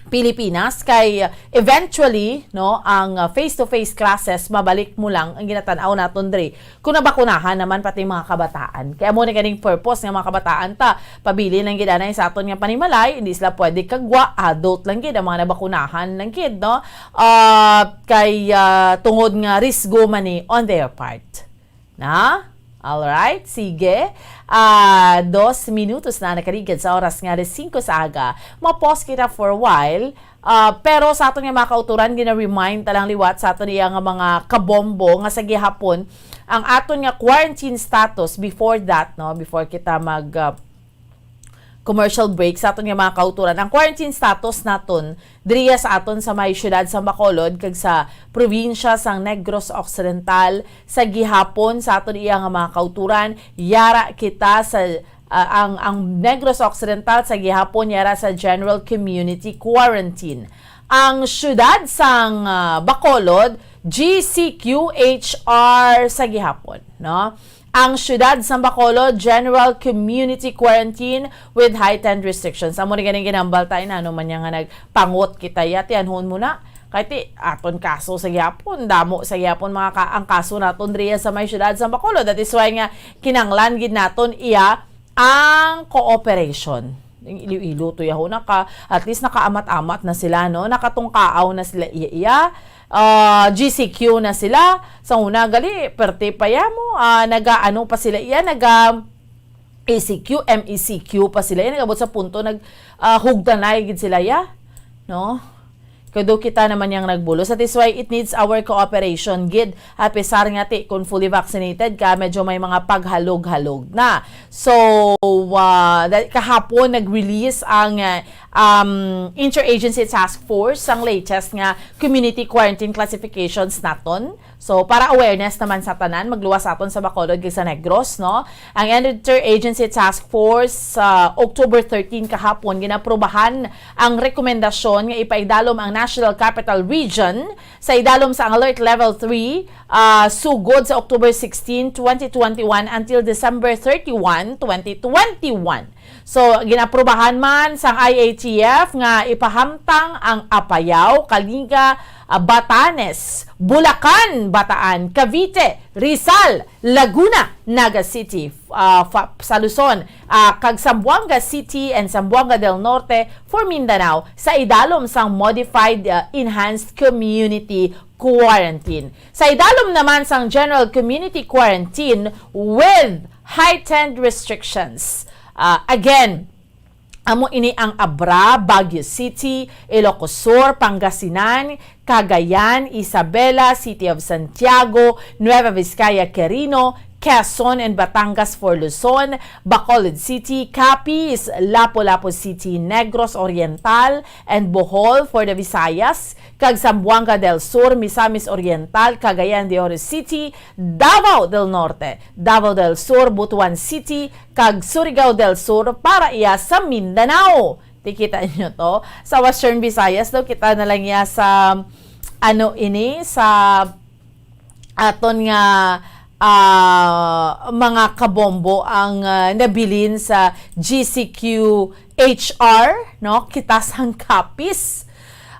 Pilipinas, kay eventually, no, ang, uh, face-to-face classes, mabalik mo lang ang ginatanaw naton diri kung nabakunahan naman pati mga kabataan. Kaya mo ni kaning purpose nga mga kabataan ta, pabilin lang gid anay sa aton nga panimalay, hindi sila pwede kagwa, adult lang gid ang mga nabakunahan lang gid, no? Ah, kay, ah, tungod nga risgo man ni on their part. Na? Alright, sige. Ah, dos minutos na nakaligid sa oras nga alas singko sa aga. Ma-pause kita for a while. Ah, pero sa aton nga mga kauturan, gina-remind ta lang liwat sa aton iya nga mga kabombo nga sa gihapon ang aton nga quarantine status before that, no, before kita mag, ah, commercial break, sa aton nga mga kauturan. Ang quarantine status naton diriya sa aton sa may siyudad sa Bacolod kag sa probinsya sang Negros Occidental sa gihapon, sa aton iya nga mga kauturan, yara kita sa, ah, ang, ang Negros Occidental sa gihapon yara sa general community quarantine. Ang siyudad sang, ah, Bacolod, G C Q H R sa gihapon, no? Ang siyudad sang Bacolod, general community quarantine with heightened restrictions. Amo ni ganing ginambal ta, inano man niya nga nagpangot kita, ya, tiyanhon mo na. Kay ti, aton kaso sa gihapon, damo sa gihapon mga ka, ang kaso naton diriya sa may siyudad sang Bacolod. That is why nga kinanglan gid naton iya ang cooperation. Ning Iloilo to, yaho, naka, at least nakaamat-amat na sila, no? Nakatungkaaw na sila iya-iya. Ah, G C Q na sila. Sa una, gali, perte pa ya mo, ah, naga, ano pa sila iya, naga E C Q, M E C Q pa sila iya. Nag-abot sa punto, nag, ah, hugtanay gid sila iya, no? Kay daw kita naman yang nagbulos. That is why it needs our cooperation gid. At pesar nga ti, kung fully vaccinated ka, medyo may mga paghalog-halog na. So, ah, da-, kahapon nag-release ang, ah, um, Interagency Task Force, ang latest nga community quarantine classifications naton. So, para awareness naman sa tanan, magluwas aton sa Bacolod kag sa Negros, no? Ang Interagency Task Force sa October thirteen kahapon, ginaprubahan ang rekomendasyon nga ipaidalom ang National Capital Region sa idalom sa Alert Level three, ah, sugod sa October sixteen, twenty twenty-one until December thirty-one, twenty twenty-one. So, ginaprubahan man sang I A T F nga ipahamtang ang Apayao, Kalinga, ah, Batanes, Bulacan, Bataan, Cavite, Rizal, Laguna, Naga City, ah, fa-, sa Luzon, ah, kag Zamboanga City and Zamboanga del Norte for Mindanao sa idalom sang modified, ah, enhanced community quarantine. Sa idalom naman sang general community quarantine with heightened restrictions. Ah, again, amo ini ang Abra, Baguio City, Ilocos Sur, Pangasinan, Cagayan, Isabela, City of Santiago, Nueva Vizcaya, Quirino, Quezon and Batangas for Luzon, Bacolod City, Capiz, Lapu-Lapu City, Negros Oriental, and Bohol for the Visayas, kag Zamboanga del Sur, Misamis Oriental, Cagayan de Oro City, Davao del Norte, Davao del Sur, Butuan City, kag Surigao del Sur para iya sa Mindanao. Ti, kita nyo to? Sa Western Visayas daw, kita na lang iya sa, ano ini, sa aton nga, ah, mga kabombo ang, ah, nabilin sa G C Q H R, no? Kita sang Capiz,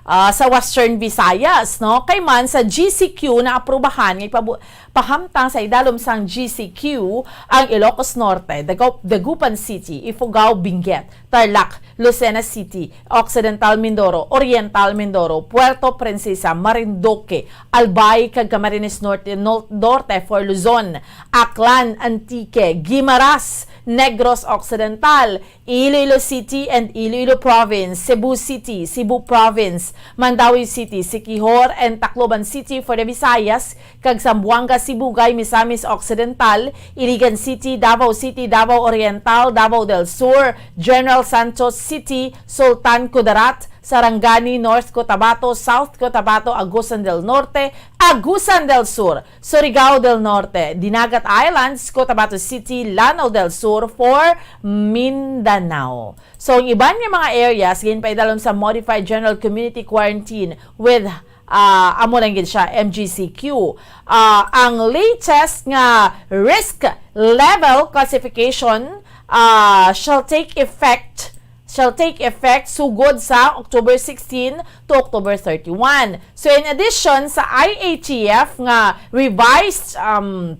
ah, sa Western Visayas, no? Kay man sa G C Q naaprubahan nga ipabu-, pahamtang sa idalom sang G C Q ang Ilocos Norte, Dagup-, Dagupan City, Ifugao, Benguet, Tarlac, Lucena City, Occidental Mindoro, Oriental Mindoro, Puerto Princesa, Marinduque, Albay, kag Camarines Norte, Nor-, Norte for Luzon, Aklan, Antique, Guimaras, Negros Occidental, Iloilo City and Iloilo Province, Cebu City, Cebu Province, Mandaue City, Siquijor, and Tacloban City for the Visayas, kag Zamboanga, Sibugay, Misamis Occidental, Iligan City, Davao City, Davao Oriental, Davao del Sur, General Santos City, Sultan Kudarat, Sarangani, North Cotabato, South Cotabato, Agusan del Norte, Agusan del Sur, Surigao del Norte, Dinagat Islands, Cotabato City, Lanao del Sur for Mindanao. So, ang iban nga mga areas ginpaidalom sa Modified General Community Quarantine with, ah, amo lang gid siya, M G C Q. Ah, ang latest nga risk level classification, ah, shall take effect shall take effect sugod sa October sixteen to October thirty-one. So, in addition sa I A T F nga revised, um,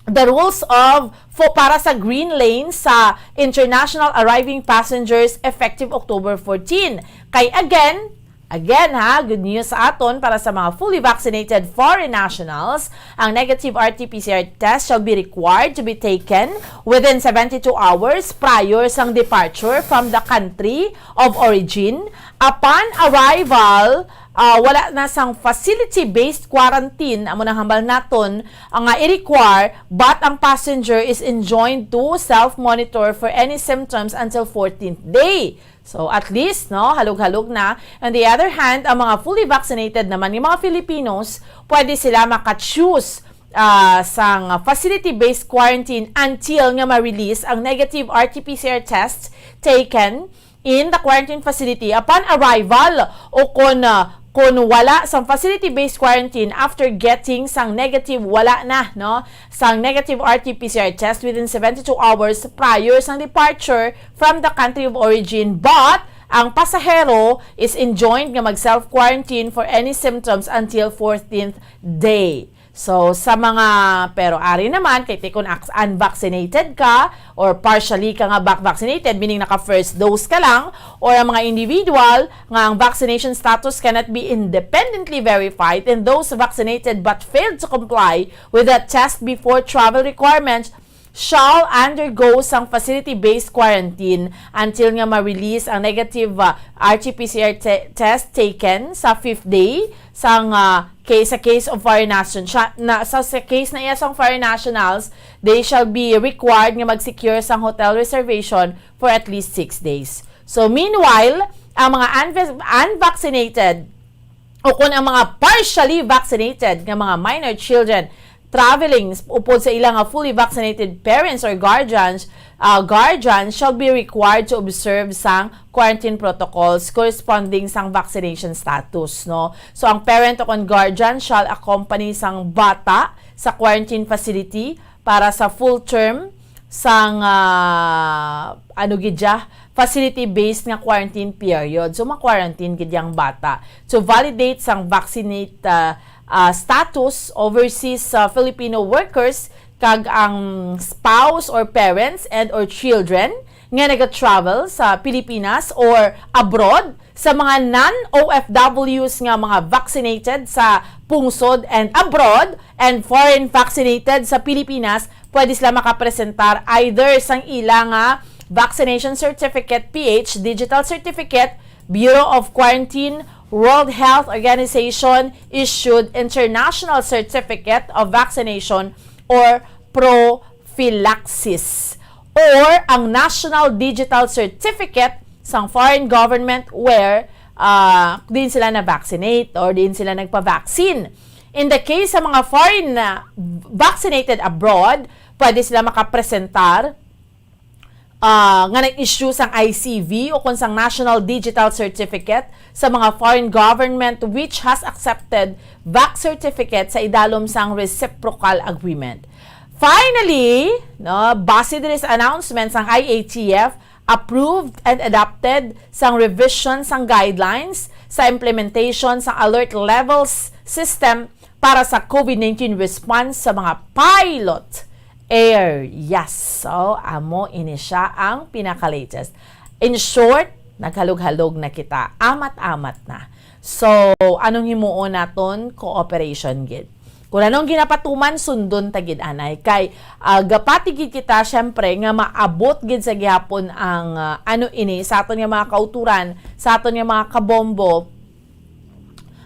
the rules of fo-, para sa green lane sa international arriving passengers effective October fourteen. Kay again, again ha, good news sa aton para sa mga fully vaccinated foreign nationals, ang negative R T P C R test shall be required to be taken within seventy-two hours prior sang departure from the country of origin. Upon arrival, ah, wala na sang facility-based quarantine, amo nang hambal naton, ah, nga i-require, but ang passenger is enjoined to self-monitor for any symptoms until fourteenth day. So, at least, no, halog-halog na. On the other hand, ang mga fully vaccinated naman nga mga Filipinos, pwede sila maka-choose, ah, sang facility-based quarantine until nga ma-release ang negative R T P C R test taken in the quarantine facility upon arrival, o kon, ah, kon wala sang facility-based quarantine after getting sang negative, wala na, no, sang negative R T P C R test within seventy-two hours prior sang departure from the country of origin, but ang pasahero is enjoined nga mag-self-quarantine for any symptoms until fourteenth day. So, sa mga, pero ari naman, kay ti kun ax-, unvaccinated ka or partially ka nga vac-, vaccinated, meaning naka first dose ka lang, or ang mga individual nga ang vaccination status cannot be independently verified, and those vaccinated but failed to comply with the test before travel requirements shall undergo sang facility-based quarantine until nga ma-release ang negative, ah, R T P C R te-, test taken sa fifth day sang, ah, case, sa case of foreign nation, siya, na, sa, sa case na iya sang foreign nationals, they shall be required nga mag-secure sang hotel reservation for at least six days. So, meanwhile, ang mga unvac-, unvaccinated o kon ang mga partially vaccinated nga mga minor children traveling s-, upod sa ila nga fully vaccinated parents or guardians, ah, guardians shall be required to observe sang quarantine protocols corresponding sang vaccination status, no? So, ang parent o kon guardian shall accompany sang bata sa quarantine facility para sa full term sang, ah, ano gid siya, facility-based nga quarantine period. So, ma-quarantine gid yang bata. To validate sang vaccinate, ah, ah, status, overseas, ah, Filipino workers kag ang spouse or parents and or children nga naga-travel sa Pilipinas or abroad, sa mga non-O F Ws nga mga vaccinated sa pungsod and abroad, and foreign vaccinated sa Pilipinas, pwede sila makapresentar either sang ila nga vaccination certificate, P H, digital certificate, Bureau of Quarantine, World Health Organization issued international certificate of vaccination, or prophylaxis, or ang national digital certificate sang foreign government where, ah, diin sila na-vaccinate or diin sila nagpa-vaccine. In the case sa mga foreign na vaccinated abroad, pwede sila makapresentar, ah, nga nag-issue sang I C V o kon sang National Digital Certificate sa mga foreign government which has accepted vac certificate sa idalom sang reciprocal agreement. Finally, no, base diri sa announcement sang I A T F, approved and adopted sang revision sang guidelines sa implementation sang alert levels system para sa COVID nineteen response sa mga pilot areas. So, amo ini siya ang pinaka-latest. In short, naghalog-halog na kita. Amat-amat na. So, anong himuon naton? Cooperation gid. Kung anong ginapatuman, sundon ta gid, anay. Kay, ah, gapati gid kita, syempre, nga maabot gid sa gihapon ang, ah, ano ini, sa aton nga mga kauturan, sa aton nga mga kabombo,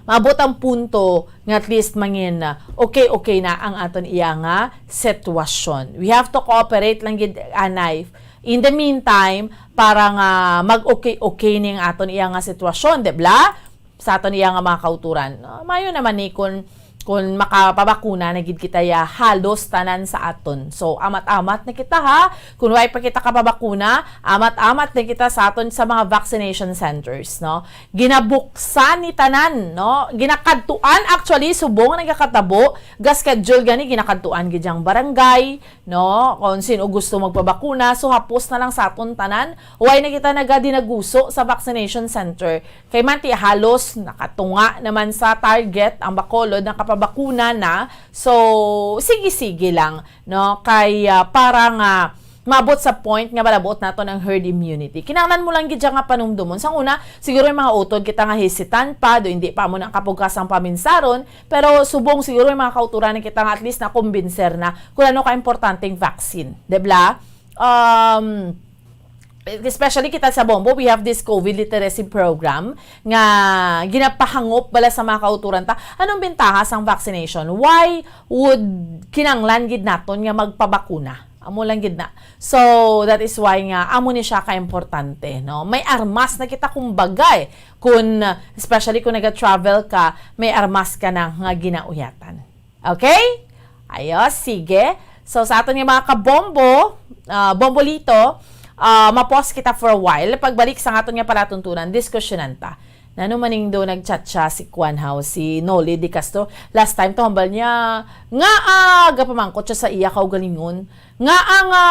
maabot ang punto nga at least mangin, ah, okay-okay na ang aton iya nga sitwasyon. We have to cooperate lang gid, anay. In the meantime, para nga mag-okay-okay ning aton iya nga sitwasyon, di ba? Sa aton iya nga mga kauturan. Ah, mayo naman ni kung, Kung makapabakuna na gid kita ya, halos tanan sa aton. So, amat-amat na kita, ha. Kung way pa kita kapabakuna, amat-amat na kita sa aton sa mga vaccination centers, no. Ginabuksan ni tanan, no. Ginakadtuan, actually, subong nagakatabo, ga-schedule gani, ginakadtuan gid ang barangay, no. Kung sino gusto magpabakuna, so hapos na lang sa aton tanan. Way na kita nagadinaguso sa vaccination center. Kay man ti halos nakatunga naman sa target ang Bacolod, nakapabakuna na. So, sige-sige lang, no? Kay, ah, para nga maabot sa point nga malabuot naton ang herd immunity. Kinahanglan mo lang gid siya nga panumdumon. Sa una, siguro yung mga utod kita nga hesitant pa, do hindi pa mo nang kapugkasang paminsaron, pero subong siguro yung mga kauturan na kita nga at least nakumbinser na kung ano ka importanteng vaccine, di ba? Um, especially kita sa Bombo, we have this COVID literacy program nga ginapahangop bala sa mga kauturan ta. Anong bentaha sang vaccination? Why would kinanglan gid naton nga magpabakuna? Amo lang gid na. So, that is why nga amo ni siya ka-importante, no? May armas na kita, kumbaga, eh. Kun, especially kung naga-travel ka, may armas ka na nga ginauyatan. Okay? Ayos, sige. So, sa aton nga mga kabombo, ah, bombolito, ah, ma-pause kita for a while. Pagbalik sa aton nga palatuntunan, diskusyonan ta. Nano maning do nag-chat siya si Kwan Hao, si Noli de Castro. Last time, to, hambal niya, nga, ah, gapamangkot siya sa iya kaugalingon. Nga, ah, nga,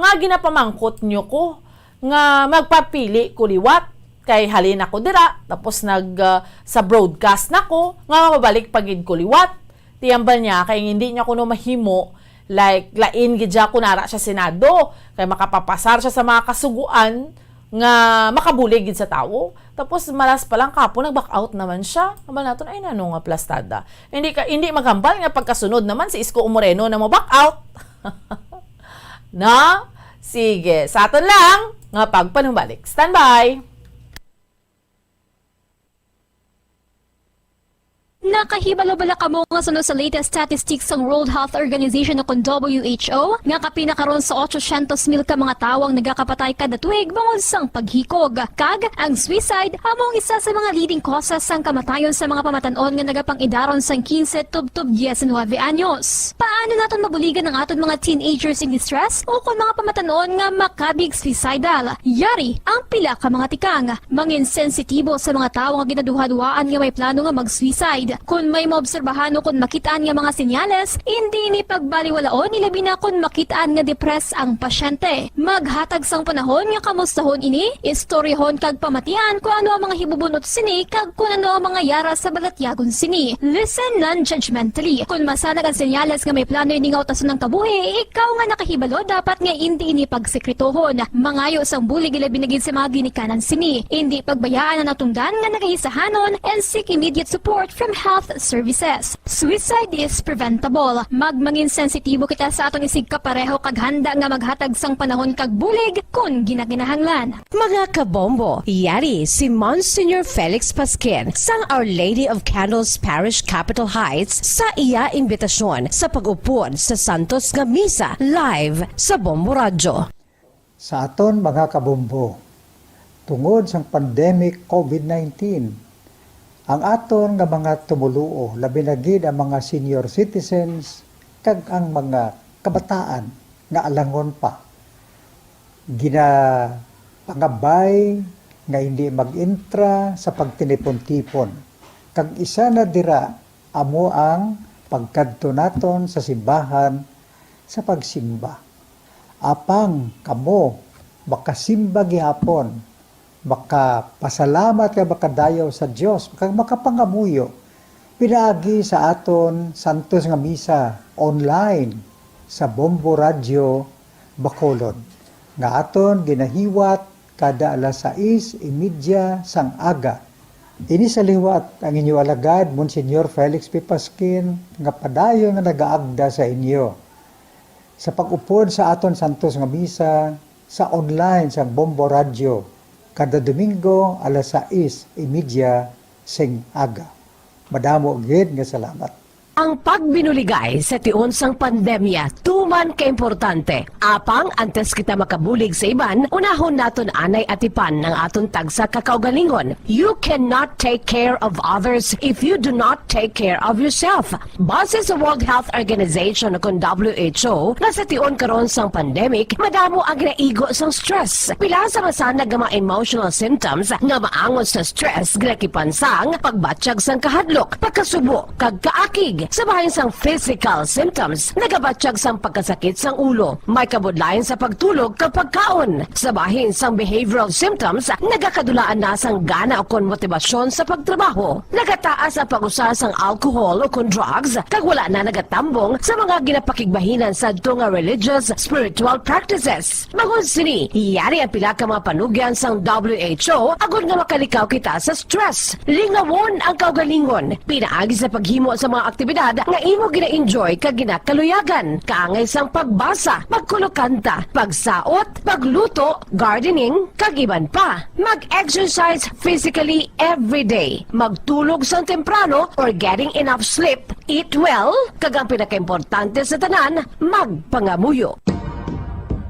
nga ginapamangkot niyo ko, nga magpapili ko liwat, kay halin ako dira, tapos nag, ah, sa broadcast na ko, nga mababalik pa gid ko liwat. Ti hambal niya, kay hindi niya kuno mahimo, like, lain gid siya kung ara siya Senado, kay makapapasar siya sa mga kasuguan nga makabulig gid sa tawo. Tapos, malas pa lang, kapo, nag-back out naman siya. Hambal naton, ay, nano nga plastada. Hindi ka, hindi maghambal nga pagkasunod naman si Isko Moreno na mo-back out. No? Sige, sa aton lang nga pagpanumbalik. Standby! Nakahibalo bala kamo nga suno sa latest statistics sang World Health Organization o kon W H O nga kapin na karon sa otsosyentos mil ka mga tawo ang nagakapatay kada tuig bangod sang paghikog? Kag ang suicide amo ang isa sa mga leading causes sang kamatayon sa mga pamatan-on nga nagapang-idaron sang quince tubtob diecinuebe anyos. Paano naton mabuligan ang aton mga teenagers in distress o kon mga pamatan-on nga makabig suicidal? Yari ang pila ka mga tikang. Mangin sensitibo sa mga tawo nga ginaduhaduhaan nga may plano nga mag-suicide. Kon may maobserbahan o kon makit-an nga mga senyales, indi ini pagbaliwalaon, ilabi na kon makit-an nga depressed ang pasyente. Maghatag sang panahon nga kamustahon ini, istoryahon kag pamatian kon ano ang mga hibubunot sini kag kon ano ang mga yara sa balatyagon sini. Listen non-judgmentally. Kon masanag ang senyales nga may plano ini nga utason ang kabuhi, ikaw nga nakahibalo dapat nga indi ini pagsekretohon. Mangayo sang bulig, ilabi na gid sa mga ginikanan sini. Indi pagbayaan ang natungdan nga nagaisahanon and seek immediate support from health services. Suicide is preventable. Magmangin sensitibo kita sa aton isigkapareho kag handa nga maghatag sang panahon kag bulig kon ginakinahanglan. Mga kabombo, yari si Monsignor Felix Pasquin sang Our Lady of Candles Parish, Capitol Heights, sa iya imbitasyon sa pag-upod sa santos nga misa live sa Bombo Radyo. Sa aton mga kabombo, tungod sang pandemic COVID nineteen, ang aton nga mga tumoluo, labi na gid ang mga senior citizens kag ang mga kabataan nga alangon pa, ginapangabay nga hindi mag-entra sa pagtinipon-tipon, kag isa na dira amo ang pagkadto naton sa simbahan sa pagsimba. Apang kamo makasimba gihapon, makapasalamat kag makadayaw sa Dios, kag makapangamuyo pinaagi sa aton santos nga misa online sa Bombo Radyo Bacolod, nga aton ginahiwat kada alas sais y media sang aga. Ini sa liwat ang inyo alagad, Monsignor Felix P. Pasquin, nga padayon nga nagaagda sa inyo sa pag-upod sa aton santos nga misa sa online sang Bombo Radyo kada Domingo alas sais y media sing aga. Madamo gid nga salamat. Ang pagbinuligay sa tion sang pandemya tuman ka importante. Apang antes kita makabulig sa iban, unahon naton anay atipan ang aton tagsa ka kaugalingon. You cannot take care of others if you do not take care of yourself. Base sa World Health Organization o kon W H O, nga sa tion karon sang pandemic, madamo ang ginaigo sang stress. Pila sa masanag nga mga emotional symptoms nga maangot sa stress ginakipan sang pagbatyag sang kahadlok, pagkasubo, kag kaakig. Sa bahin sang physical symptoms, nagabatyag sang pagkasakit sang ulo, may kabudlayan sa pagtulog kag pagkaon. Sa bahin sang behavioral symptoms, nagakadulaan na sang gana o kon motibasyon sa pagtrabaho. Nagataas ang pag-usa sang alcohol o kon drugs, kag wala na nagatambong sa mga ginapakigbahinan sadto nga religious, spiritual practices. Bangod sini, yari ang pila ka mga panugyan sang W H O agod nga makalikaw kita sa stress. Lingawon ang kaugalingon pinaagi sa paghimo sa mga aktibidad nga imo gina-enjoy kag ginakaluyagan, kaangay sang pagbasa, pagkulokanta, pagsaot, pagluto, gardening, kag iban pa. Mag-exercise physically every day. Magtulog sang temprano or getting enough sleep. Eat well, kag ang pinakaimportante sa tanan, magpangamuyo.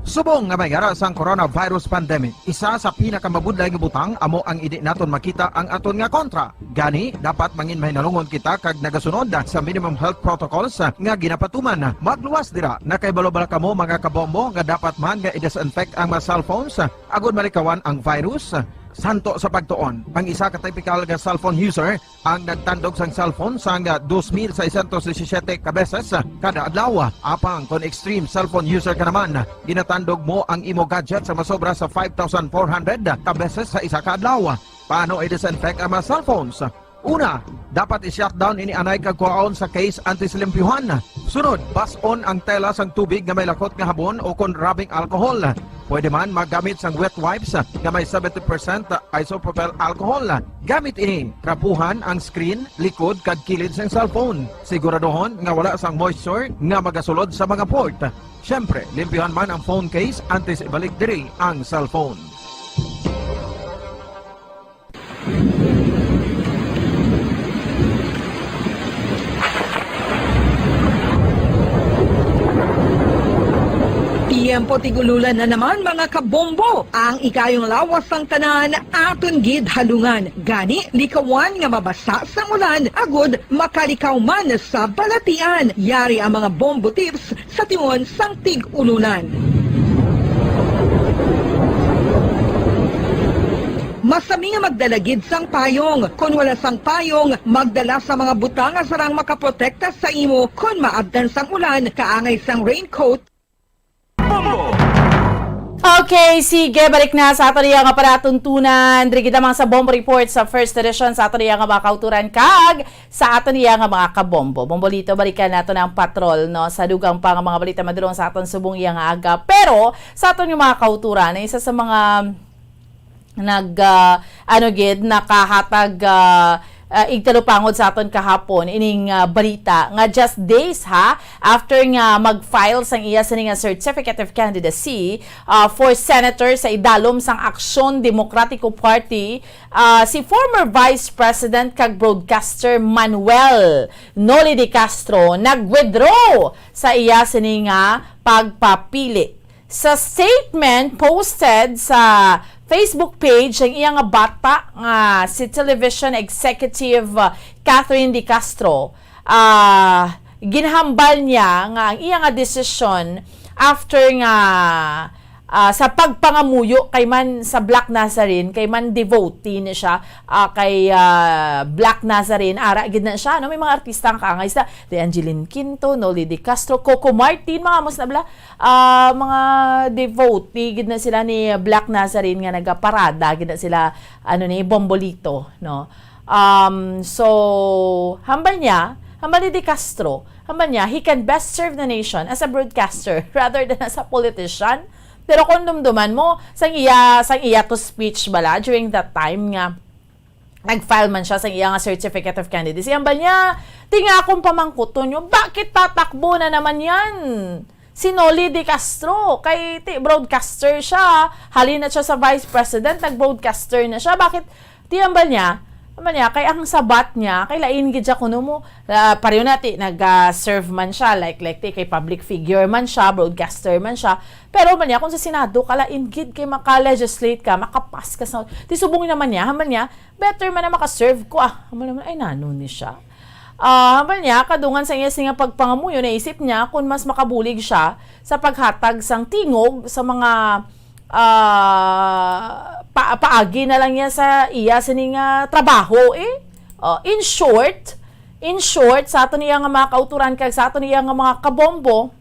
Subong nga may ara sang coronavirus pandemic, isa sa pinakamabudlay nga butang amo ang indi naton makita ang aton nga kontra. Gani, dapat mangin mahinalungon kita kag nagasunod sa minimum health protocols nga ginapatuman. Magluwas dira. Nakahibalo bala kamo, mga kabombo, nga dapat man nga i-disinfect ang mga cellphones agud malikawan ang virus? Santo sa pagtuon, ang isa ka typical nga cellphone user ang nagtandog sang cellphone sang dos mil seiscientos disisiete ka beses kada adlaw. Apang kon extreme cellphone user ka naman, ginatandog mo ang imo gadget sa masobra sa five thousand four hundred ka beses sa isa ka adlaw. Paano i-disinfect ang mga cellphones? Una, dapat i-shutdown ini anay kag kuhaon sa case antes limpyuhan. Sunod, bas-on ang tela sang tubig nga may lakot nga habon o kon rubbing alcohol. Pwede man maggamit sang wet wipes nga may seventy percent isopropyl alcohol. Gamit ini, trapuhan ang screen, likod, kag kilid sang cellphone. Siguraduhon nga wala sang moisture nga magasulod sa mga port. Siyempre, limpyuhan man ang phone case antes ibalik diri ang cellphone. Tiyempo tig-ululan na naman, mga kabombo. Ang ikayong lawas sang tanan aton gid halungan. Gani, likawan nga mabasa sang ulan agud makalikaw man sa balatian. Yari ang mga bombo tips sa tion sang tig-ululan. Masami nga magdala gid sang payong. Kon wala sang payong, magdala sa mga butang nga sarang makaprotekta sa imo kon maabtan sang ulan, kaangay sang raincoat. Bombo! Okay, sige, balik na sa aton iya nga palatuntunan. Diri kita, mga sa Bombo Report sa first edition sa aton iya nga mga kauturan kag sa aton iya nga mga kabombo. Bombolito, balikan nato na ang patrol, no, sa dugang pa nga mga balita madulong sa aton subong iya nga aga. Pero sa aton nga mga kauturan, isa sa mga nag, ah, ano gid, nakahatag, ah, ah, igtalupangod sa aton kahapon ining, ah, balita nga just days, ha, after nga mag-file sang iya sini nga certificate of candidacy, ah, for senator sa idalom sang Aksyon Demokratiko Party, ah, si former Vice President kag broadcaster Manuel Noli de Castro nag-withdraw sa iya sini nga pagpapili. Sa statement posted sa Facebook page ang iya nga bata nga si television executive, uh, Catherine De Castro, ah, ginhambal niya nga ang iya nga desisyon after nga, ah, sa pagpangamuyo kay man sa Black Nazarene, kay man devotee ni siya, ah, kay, ah, Black Nazarene, ara gid na siya, no? May mga artista nga kaangay sila, the Angeline Quinto, Noli De Castro, Coco Martin, mga amos na bala, ah, mga devotee gid na sila ni Black Nazarene nga nagaparada gid na sila, ano ni, Bombolito, no? Um, so, hambal niya, hambal ni De Castro, hambal niya, he can best serve the nation as a broadcaster rather than as a politician. Pero kung dumduman mo, sang iya, sang iya to speech bala during that time nga, nag-file man siya sa iya nga certificate of candidacy. Ang ba niya, ti nga akong pamangkuton nyo, bakit tatakbo na naman yan? Si Noli De Castro, kay ti, broadcaster siya, halin na siya sa vice president, nag-broadcaster na siya. Bakit? Ti ang ba niya, Naman niya, kay ang sabat niya, kay lain gid siya kuno mo, ah, pareho na ti, nag-serve man siya, like, like ti, kay public figure man siya, broadcaster man siya, pero man niya, kung sa Senado ka, lain gid kay maka-legislate ka, makapas ka sa, ti subong naman niya, haman niya, better man na maka-serve ko, ah, haman naman, ay, nano ni siya. Ah, haman niya, kadungan sa iya sini nga pagpangamuyo, naisip niya kung mas makabulig siya sa paghatag sang tingog sa mga ah, pa-, paagi na lang niya sa iya sini nga trabaho, eh. Oh, in short, in short, sa aton iya nga mga kauturan kag sa aton iya nga mga kabombo,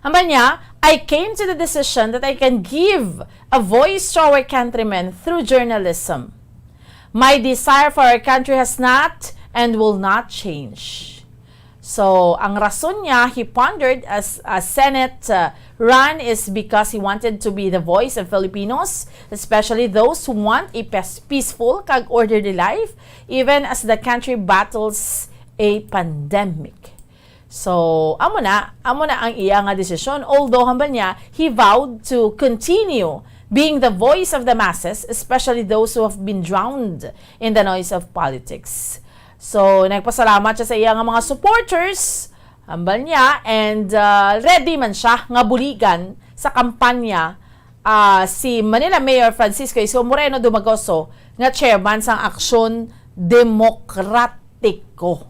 hambal niya, "I came to the decision that I can give a voice to our countrymen through journalism. My desire for our country has not and will not change." So, ang rason niya, he pondered, as a Senate, uh, run is because he wanted to be the voice of Filipinos, especially those who want a pes-, peaceful kag orderly life, even as the country battles a pandemic. So, amo na, amo na ang iya nga desisyon. Although, hambal niya, he vowed to continue being the voice of the masses, especially those who have been drowned in the noise of politics. So, nagpasalamat siya sa iya nga mga supporters, hambal niya, and, ah, ready man siya nga buligan sa kampanya, ah, si Manila Mayor Francisco Isko Moreno Dumagoso nga chairman sang Aksyon Demokratiko.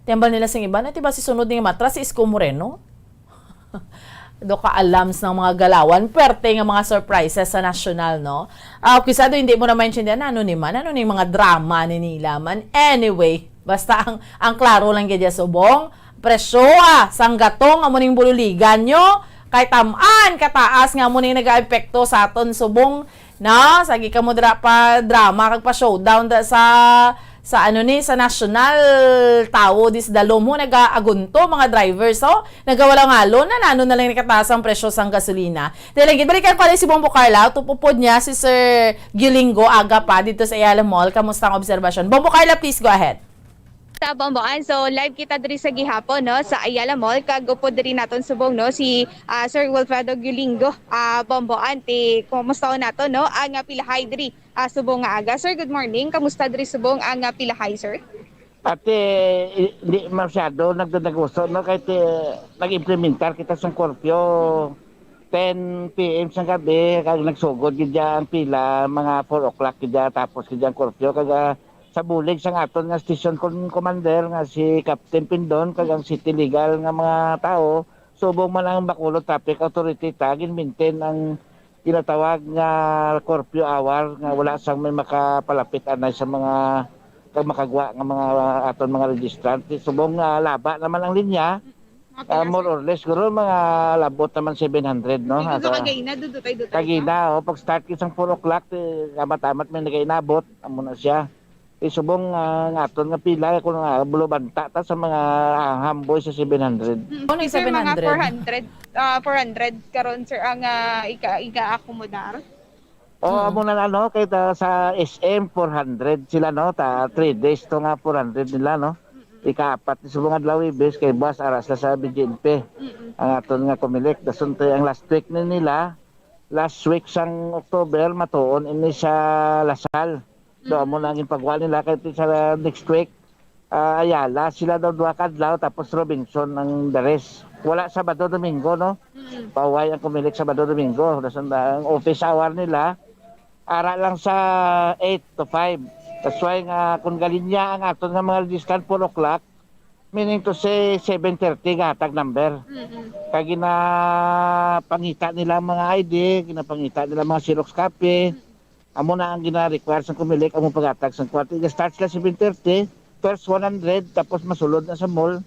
Ti hambal nila sing iban, "Ay, ti ba si sunod ni Matra si Isko Moreno?" Do ka alams ng mga galawan, perte nga mga surprises sa nasyonal, no? Ah, kisa do hindi mo na maintindihan, ano ni man, ano ni mga drama ni nila man. Anyway, basta ang, ang klaro lang gid ya subong, presyo, ah, sang gatong, amo ning bululigan nyo, kay tam-an kataas nga amo ning nagaepekto sa aton subong, no? Sagi kamo dira pa drama kag pa showdown da sa, sa ano ni, sa national, tawo dis dalom ho, nagaagunto mga driver, so nagawala ngalon na nano na lang ni kataas ang presyo sang gasolina. Dili gid, balikan ko lang si Bombo Carla, tupupod niya si Sir Gilingo aga pa dito sa Ayala Mall. Kamusta ang obserbasyon? Bombo Carla, please go ahead. Sa Bomboan, so live kita diri sa gihapon, no, sa Ayala Mall, kag upod diri naton subong, no, si, ah, Sir Wilfredo Gilingo, ah, Bomboan, ti kumusta nato, no, ang, ah, pilahay diri, ah, subong nga aga. Sir, good morning. Kamusta diri subong ang, ah, pilahay, sir? Ate, i-, hindi masyado nagdadaguso, no, kay ti, nag-implementar kita sa curfew ten P M sa gabi, kag nagsugod gid dya ang pila, mga four o'clock gid dya, tapos gid dya ang curfew, kag, ah, sa bulig sang aton nga station con-, commander nga si Captain Pindon kag ang city legal nga mga tawo, subong man ang Bacolod Traffic Authority ta gin-maintain ang ginatawag nga curfew hour nga wala sang may makapalapit anay sa mga kag makagwa nga mga aton mga registrant. Subong nga laba naman ang linya, ah, more or less siguro mga labot naman seven hundred, no? Siguro sa kagina, dudutay-dutay pa. Kagina, oh, pag start gid sang four o'clock, eh, amat-amat may nagainabot, amo na siya. Isubong, ah, nga aton nga pila, kung, ah, bulubanta ta sa mga, ah, hamboy sa seven hundred. Mm, ano yung sir, mga seven hundred? Four hundred, ah, four hundred karon, sir, ang, ah, ika-, ika-akomodar. Oh, mm, amo na, ano, kay ta-, sa S M, four hundred sila, no? Ta, three days to nga four hundred nila, no? Mm-mm. Ikaapat ni subong adlaw, Huwebes, kay buwas ara sila sa B J N P. Mm-mm. Ang aton nga Comelec, dason tay ang last week ni nila, last week sang October, matuon ini sa Lasal. Do amo na ang ginpagwa nila kay ti sa next week, ah, Ayala sila daw duha ka adlaw, tapos Robinson ang the rest. Wala Sabado, Domingo, no? Mm. Pauway ang Comelec Sabado, Domingo. Dason ang office hour nila, ara lang sa eight to five. That's why nga kung galinya ang aton nga mga registrant four o'clock, meaning to say, seven thirty gahatag number. Mm-mm. Kag ginapangita nila ang mga I D, ginapangita nila ang mga Xerox copy. Mm. Amo na ang gina-require sang Comelec, amo paghatag sang kwarta. Iga-start sila seven thirty, first one hundred, tapos masulod na sa mall.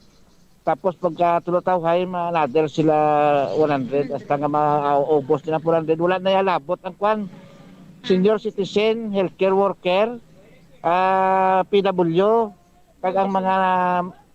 Tapos pagka tulo tawhay, ma-, another sila one hundred, hasta nga maubos nila four hundred. Wala na yalabot ang kwan. Senior citizen, healthcare worker, ah, P W, kag ang mga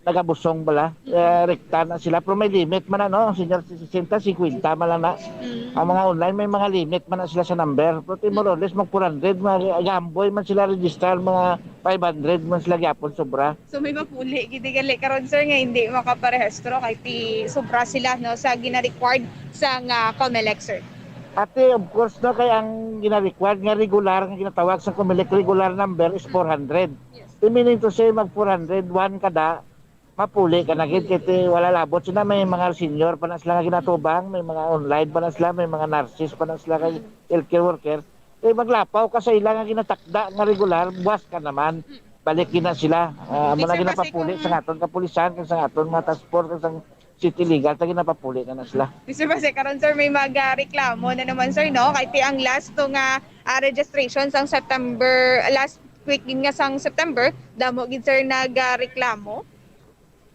nagabusong bala, eh, rekta na sila. Pero may limit man na, no? Ang senior citizen ta, singkwenta man lang na. Mm. Ang mga online, may mga limit man na sila sa number. Pero ti more or less, mag four hundred, mga gamboy man sila register, mga five hundred man sila gyapon sobra. So, may mapuli gid gali karon, sir, nga hindi makaparehistro kay ti sobra sila, no, sa gina-required sa nga Comelec, sir. Ate, of course, no, kay ang gina-required nga regular nga ginatawag sa Comelec regular number is four hundred. Yes. Di meaning to say, mag four hundred, one kada, mapuli ka na gid, kay ti wala labot sila, may mga senior pa na sila nga ginatubang, may mga online pa na sila, may mga nurses pa na sila, kay healthcare worker. Eh, maglapaw ka sa ila nga ginatakda nga regular, buwas ka naman. Balik gina sila. Ah, amo na Mister Basic, ginapapuli kung sa aton kapulisan, kag sa aton mga task force, kag sa city legal, ta ginapapuli na na sila. Mister Basic, karon, sir, may magreklamo na naman, sir, no? Kay ti ang last to nga, ah, registration sang September, last week gid nga sang September, damo gid, sir, nagreklamo.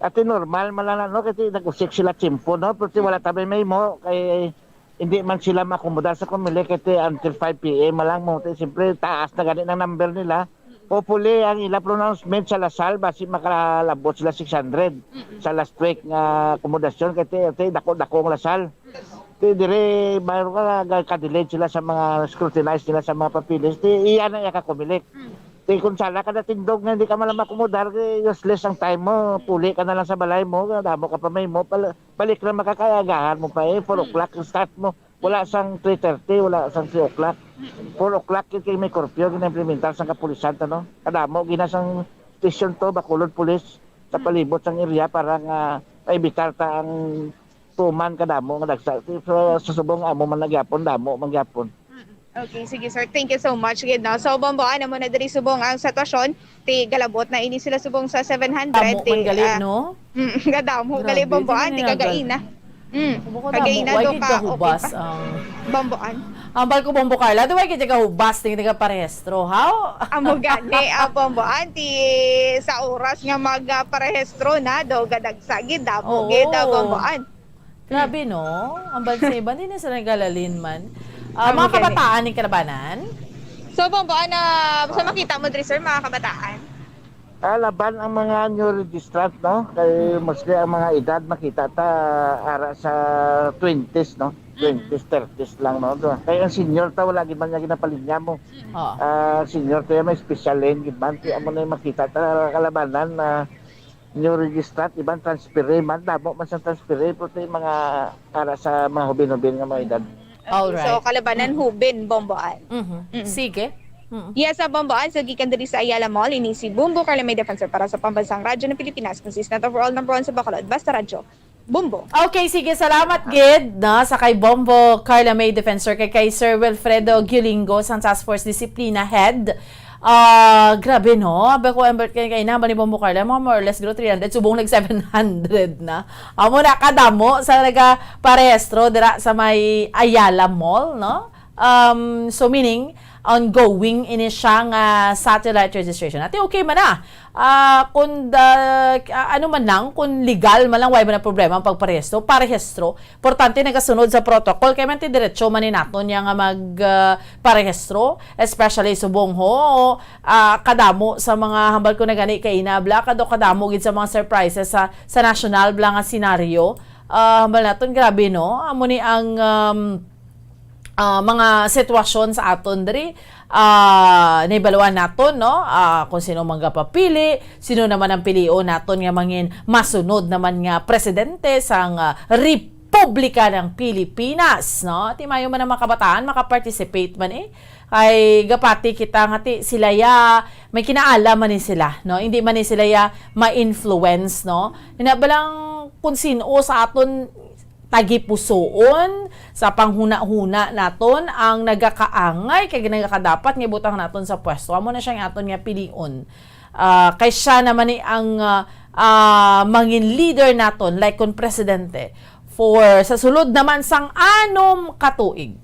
Ate, normal man lang na, no? Kasi nag-usik sila tiyempo, no? Pero ti wala tabi may mo, kay hindi man sila makomodar sa Comelec, kay ti until five P M man lang mo. Ti, siyempre, taas na gani ng number nila. Hopefully, ang ila pronouncement sa Lasal, basi makalabot sila six hundred sa last week nga akomodasyon, kay ti, ti, dako-dako ang Lasal. Ti, dire, mayroon ka, ka-delayed sila sa mga scrutinize nila sa mga papeles. Ti, iya na iya ka Comelec. Ti kung sala ka natindog nga hindi ka man lang makomodar, kay useless ang time mo. Puli ka na lang sa balay mo, damo ka pa may mo, pal-, balik na makakaagahan mo pa eh, four o'clock ang start mo. Wala sang three thirty, wala sang three o'clock. Four o'clock yun kay may curfew, gina-implementar sang kapulisan, ta, no? Kadamo, gina sang station to, Bacolod Police, sa palibot sang area para nga maibitar ta ang tuman kadamo nga dagsa. Sa, sa subong amo man na gyapon, damo man gyapon. Mm. Okay, sige, sir. Thank you so much gid, no? So, Bomboan, amo na diri subong ang sitwasyon. Ti galabot na ini sila subong sa seven hundred. Damo ti, man gali, ah, no? Mm, kadamo gali, Grabe, Bomboan, ti tingnan na, kagaina. Mm, Kumo ko kagaina damo. Why do gid ka, okay kahubas pa. Ang Bomboan. Ambal ko, Bombo Carla, do why gid ka kahubas ting taga parehistro, how? Amo gani, ah, Bomboan, ti sa oras nga mag, ah, parehistro na, do gadagsa gid, damo Oo. gid, ah, Bomboan. Grabe, no? Ang bansa iba, di na sila nagalalin man. Ah, Ang mga gani. kabataan ni Kalabanan? So, Bombo, ana, sa makita mo diri, sir, mga kabataan? Ah, laban ang mga new registrant, no? Kay mostly ang mga edad makita ta ara sa twenties, no? Mm. Twenties, thirties lang, no? Kay ang senior ta, wala gid man niya ginapalinya mo. Oo. Ah, senior ta, may special lane gid man. Kaya mo na yung makita ta, kalabanan na new registrant, iban transfere man, damo man sa transfere, pero ti mga para sa mga hubin-hubin nga mga edad. Okay, Alright. so, kalabanan, Mm. hubin, Bomboan. Mhm. Mm. Sige. Mm. Yes, sa Bomboan, so, gikan diri sa Ayala Mall, ini si Bombo Carla May Defensor para sa Pambansang Radyo ng Pilipinas, consistent overall number one sa Bacolod. Basta Radyo, Bombo. Okay, sige, salamat gid, no, sa kay Bombo Carla May Defensor, kay, kay Sir Wilfredo Guilingo, sang Task Force Disiplina Head. Ah, grabe, no? Abi ko, Ambert, kay, kay na, ni Bombo Carla, mga more or less, gro, three hundred, subong nag seven hundred na. Amo na kadamo sa nagaparehistro dira sa may Ayala Mall, no? Um, so, meaning, ongoing ini siya nga satellite registration. Ati, okay man na. Ah, kung da-, ah, ano man lang, kung legal man lang, wala man ang problema ang pagparehistro, parehistro. Importante nagasunod sa protocol, kay man ti diretso man ni naton niya nga mag, ah, parehistro, especially subong ho, ah, kadamo sa mga hambal ko na gani kay inabla, kado kadamo gid sa mga surprises sa, sa national bala nga senaryo. Ah, hambal naton, grabe, no? Amo ni ang, um, ah, mga sitwasyon sa aton diri, ah, nahibaluan naton, no? Ah, kung sino magapapili, sino naman ang pilion naton nga mangin masunod naman nga presidente sang, ah, Republika ng Pilipinas, no? Ti mayo man ang mga kabataan makaparticipate man eh. Kay gapati kita nga ti sila ya may kinaalam man ni sila, no? Hindi man ni sila ya ma-influence, no? Ina ba lang kung sino sa aton tagipusoon sa panghunahuna naton ang nagakaangay kay nagakadapat nga ibutang naton sa pwesto. Amo na siya ang aton nga pilion. Ah, kay siya naman ni ang, ah, ah, mangin leader naton, like kon presidente, for sa sulod naman sang anom ka tuig.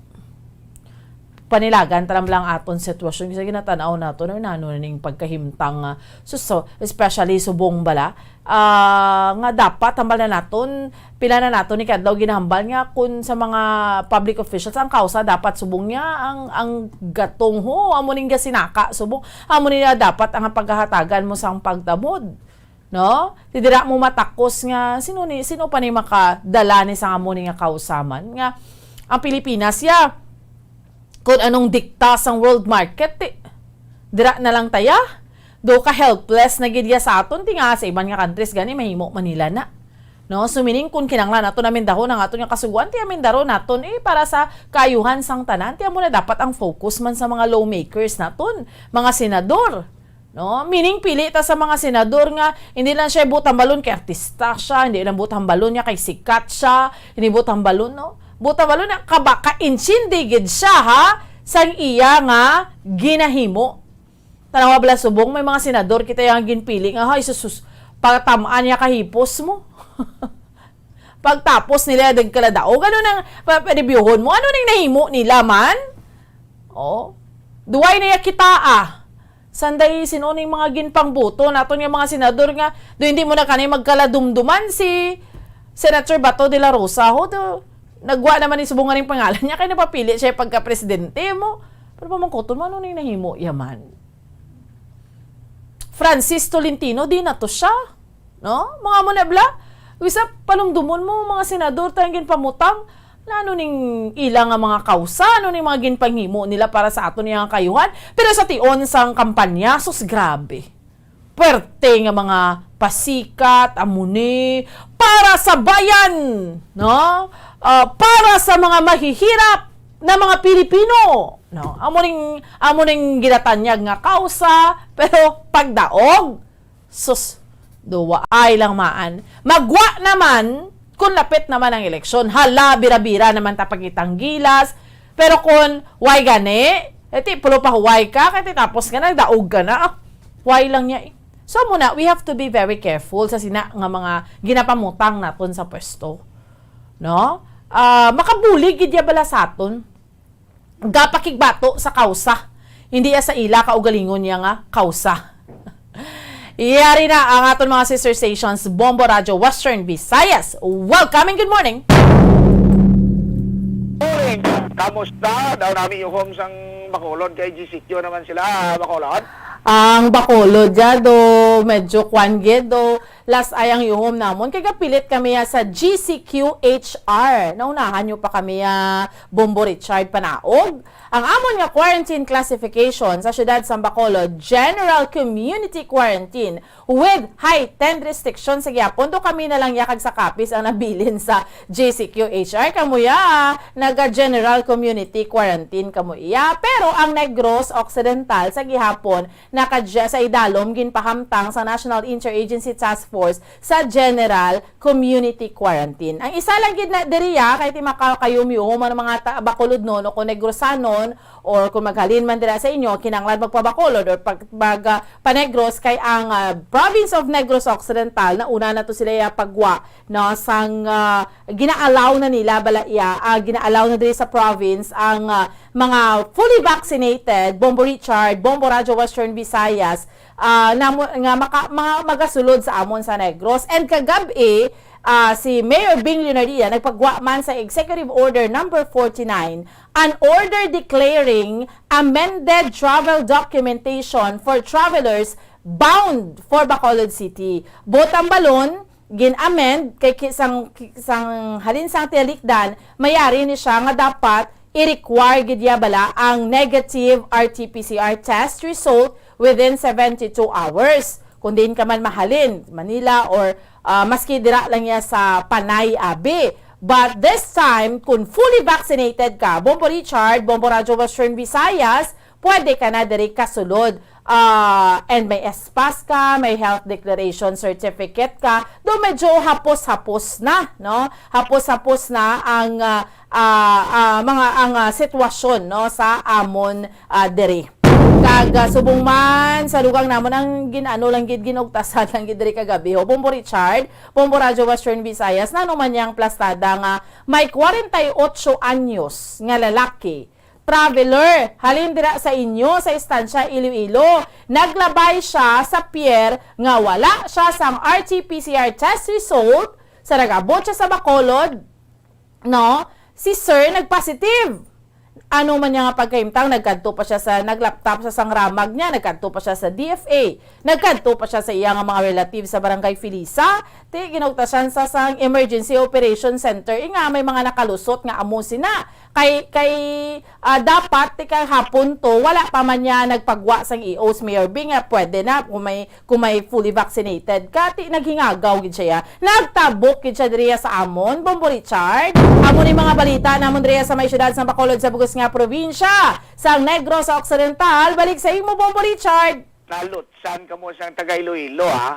Panilagan ta lang aton sitwasyon kasi ginatanaw nato na nano na ning pagkahimtang, ah, so, so, especially subong bala, ah, nga dapat hambal na naton, pila na naton ni kadlaw ginahambal nga kun sa mga public officials ang kausa dapat subong niya ang, ang gatong ho, amo ning gasinaka subong, amo ni na dapat ang paghahatagan mo sang pagtamod. No? Ti dira mo matakos nga sino ni, sino pa ni makadala ni sa amo ni nga kausaman nga ang Pilipinas ya kun anong dikta sang world market, ti, dira na lang taya. Do ka helpless na gid ya sa aton, ti nga sa iban nga countries gani mahimo man nila na. No? So, meaning, kung kinahanglan naton amendahon ang aton nga kasugoan, ti amendahon naton, eh, para sa kaayuhan sang tanan. Ti amo na dapat ang focus man sa mga lawmakers naton, mga senador. No? Meaning, pili ta sa mga senador nga hindi lang siya buot hambalon kay artista siya, hindi lang buot hambalon niya kay sikat siya, hindi buot hambalon, no? Buot hambalon na kaba-, kaintindi gid siya, ha, sang iya nga ginahimo. Tanawa bala subong, may mga senador kita yang ginpili nga, "Hay, sus, sus, pagtam-an niya kahipos mo." Pagtapos nila, dagkala daog. Ano nang pa-, pa-reviewhon mo? Ano nang nahimo nila man? Oh. Duway na ya kita, ah. Sanday, sino ning mga ginpangbuto naton nga mga senador nga, do hindi mo na kanay magkaladumduman si Senator Bato de la Rosa, ho, do, nagwa naman ni subong nga ning pangalan niya, kay napapili siya pagka-presidente mo. Pero pamangkuton mo, ano ning nahimo yaman? Francis Tolentino, di na to siya. No? Mga amo na bala. Wisa, palumdumon mo, mga senador, tayong ginpamutang. Na ano ning ila nga mga kausa? Ano ning mga ginpanghimo nila para sa aton nga kayuhan? Pero sa tion sang kampanya, sus, grabe. Puwerte nga mga pasikat, amo ni, para sa bayan, no? Ah, para sa mga mahihirap na mga Pilipino, no? Amo ning, amo ning ginatanyag nga kausa, pero pagdaog, sus, duwa ay lang maan. Magwa naman, kung lapit naman ang eleksyon, hala, bira-bira naman ta pagitanggilas. Pero kung way gani, eh, ti, pulo pa huway ka, kay ti tapos ka na, daog ka na. Ah, way lang niya eh. So, muna, we have to be very careful sa sina nga mga ginapamutang naton sa pwesto. No? Ah, makabulig gid ya bala sa aton. Gapakigbato sa kausa. Hindi ya sa ila kaugalingon niya nga kausa. Yari na ang aton mga sister stations, Bombo Radyo Western Visayas. Welcome and good morning. Morning. Kamusta? Daw nami yuhom sang Bacolod kay G C Q naman sila, Bacolod. Ang Bacolod, ya, do, medyo kwan gid, do, las ay ang yuhom namon. Kay gapilit kami, ya, sa G C Q H R. Naunahan niyo pa kami, ya, Bombo Richard Panaog. Ang amon nga quarantine classification sa siyudad sang Bacolod, General Community Quarantine with Heightened Restriction. Sige, apondo kami na lang ya kag sa kapis ang nabilin sa G C Q H R. Kamo ya, naga-General Community Quarantine kamo iya. Pero ang Negros Occidental sa gihapon, naka sa idalom ginpahamtang sa National Interagency Task Force sa General Community Quarantine. Ang isa lang gid na diri, ah, kay ti makakayumyom ang mga ta-, Bacolodnon o kung Negrosanon, or kung maghalin man dira sa inyo, kinahanglan magpa-Bacolod or pag, mag, ah, pa-Negros, kay ang, ah, province of Negros Occidental, nauna na to sila ya pagwa, no, sang, ah, gina-allow na nila bala iya, ah, gina-allow na diri sa province ang, ah, mga fully vaccinated, Bombo Richard, Bombo Radyo Western Visayas, ah, namo-, nga maka-, mga magasulod sa amon sa Negros. And kagab-i, ah, si Mayor Bing Leonardia nagpagwa man sa Executive Order Number forty-nine, an order declaring amended travel documentation for travelers bound for Bacolod City. Buot hambalon, gin-amend kay ki-, sang, ki-, sang halin sang tiyalikdan, mayari ni siya nga dapat i-require gid ya bala ang negative R T P C R test result within seventy-two hours. Kung diin ka man mahalin, Manila or, ah, maski dira lang ya sa Panay, abi. But this time, kung fully vaccinated ka, Bombo Richard, Bombo Radyo Western Visayas, pwede ka na diri kasulod. Ah, and may S-PASS ka, may health declaration certificate ka, do medyo hapos-hapos na, no? Hapos-hapos na ang, ah, ah, ah, mga, ang, ah, sitwasyon, no, sa amon, ah, diri. Kag, ah, subong man sa dugang namon, ang gin-, ano lang gid, ginugtasan lang gid diri kagabi, ho, Bombo Richard, Bombo Radyo Western Visayas, nano man yang plastada nga may kwarenta y ocho anyos nga lalaki, traveler, halin dira sa inyo sa Estancia, Iloilo. Naglabay siya sa pier nga wala siya sang R T P C R test result. Sa nag-abot siya sa Bacolod, no, si sir nag-positive. Ano man niya nga pagkahimtang, nagkadto pa siya sa, nag-laptop siya sang ramag niya, nagkadto pa siya sa D F A, nagkadto pa siya sa iya nga mga relative sa Barangay Felisa, ti ginugtasan sa sang Emergency Operation Center, nga may mga nakalusot nga amo sina Kay, kay, ah, dapat ti kahapon to, wala pa man niya nagpagwa sang E Os, Mayor B, nga pwede na kung may, kung may fully vaccinated ka, ti naghingagaw gid siya. Nagtabok gid siya diriya sa amon, Bombo Richard. Amo ni mga balita namon diriya sa may siyudad sa Bacolod sa bugos nga probinsya sang Negros Occidental. Balik sa imo, Bombo Richard. Nalutsan kamo sang taga Iloilo, ha?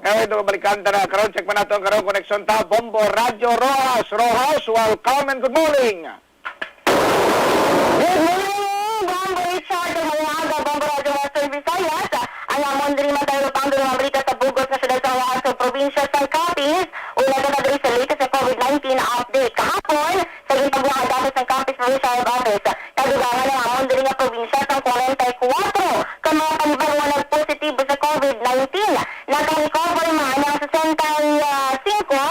Kaya ito, balikan ta na karon. Check pa nato ang karon koneksyon ta. Bombo Radyo Roxas. Roxas, welcome and good morning. Good morning, Bombo Richard. Ug maayong aga, Bombo Radyo Western Visayas. Ang amon diri man tayo lupang mga balita sa bugos nga siyudad sa Roxas sa probinsya sa Capiz. Una ka diri sa latest sa COVID nineteen update. Kahapon, sa ginpagwa nga datos sang Capiz Provincial Office, nadugangan ang amon diri nga probinsya sang kwarenta y kuwatro ka mga panibag nga nagpositibo sa COVID nineteen. Naka-recover man ang sesenta y singko,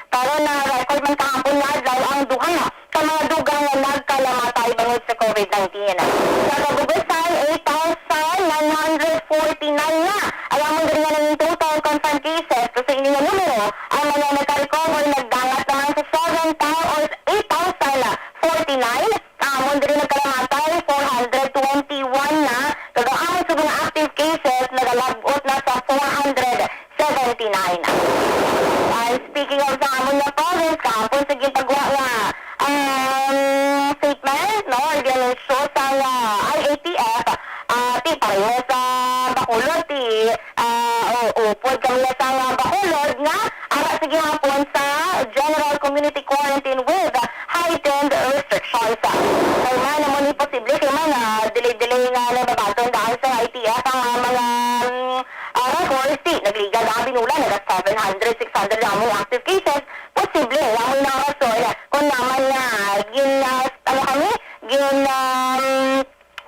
pero na-record man kahapon nga adlaw ang duha ka mga dugang nga nagkalamatay bangod sa COVID nineteen. Sa kabugusan, eight thousand nine hundred forty-nine na ang amon diri nga nangin total confirmed cases, sa ini nga numero, ang mga nagka-recover nagdangat naman sa seven thousand, eight thousand forty-nine. Amon diri nagkalamatay, four hundred twenty-one na. Kag ang amon sa mga active cases nagalab-ot na sa four hundred seventy-nine. And speaking of sa amon nga province, kahapon sa ginpagwa nga, um, statement, no, or ginansyo sa nga I A T F, ah, ti pareho sa Bacolod, ti, ah, o, upod kami na sa nga Bacolod nga ara sa gihapon sa general community quarantine with heightened restrictions. Kay man, amo ni posible, kay man, ah, delay-delay nga nababaton daan sa I T F ang, ah, mga, mm, ah, records, ti nagligad ang binulan, naga seven hundred, six hundred na among active cases. Posible, amo na rason kung naman nga gin, ah, ano kami, gin, um,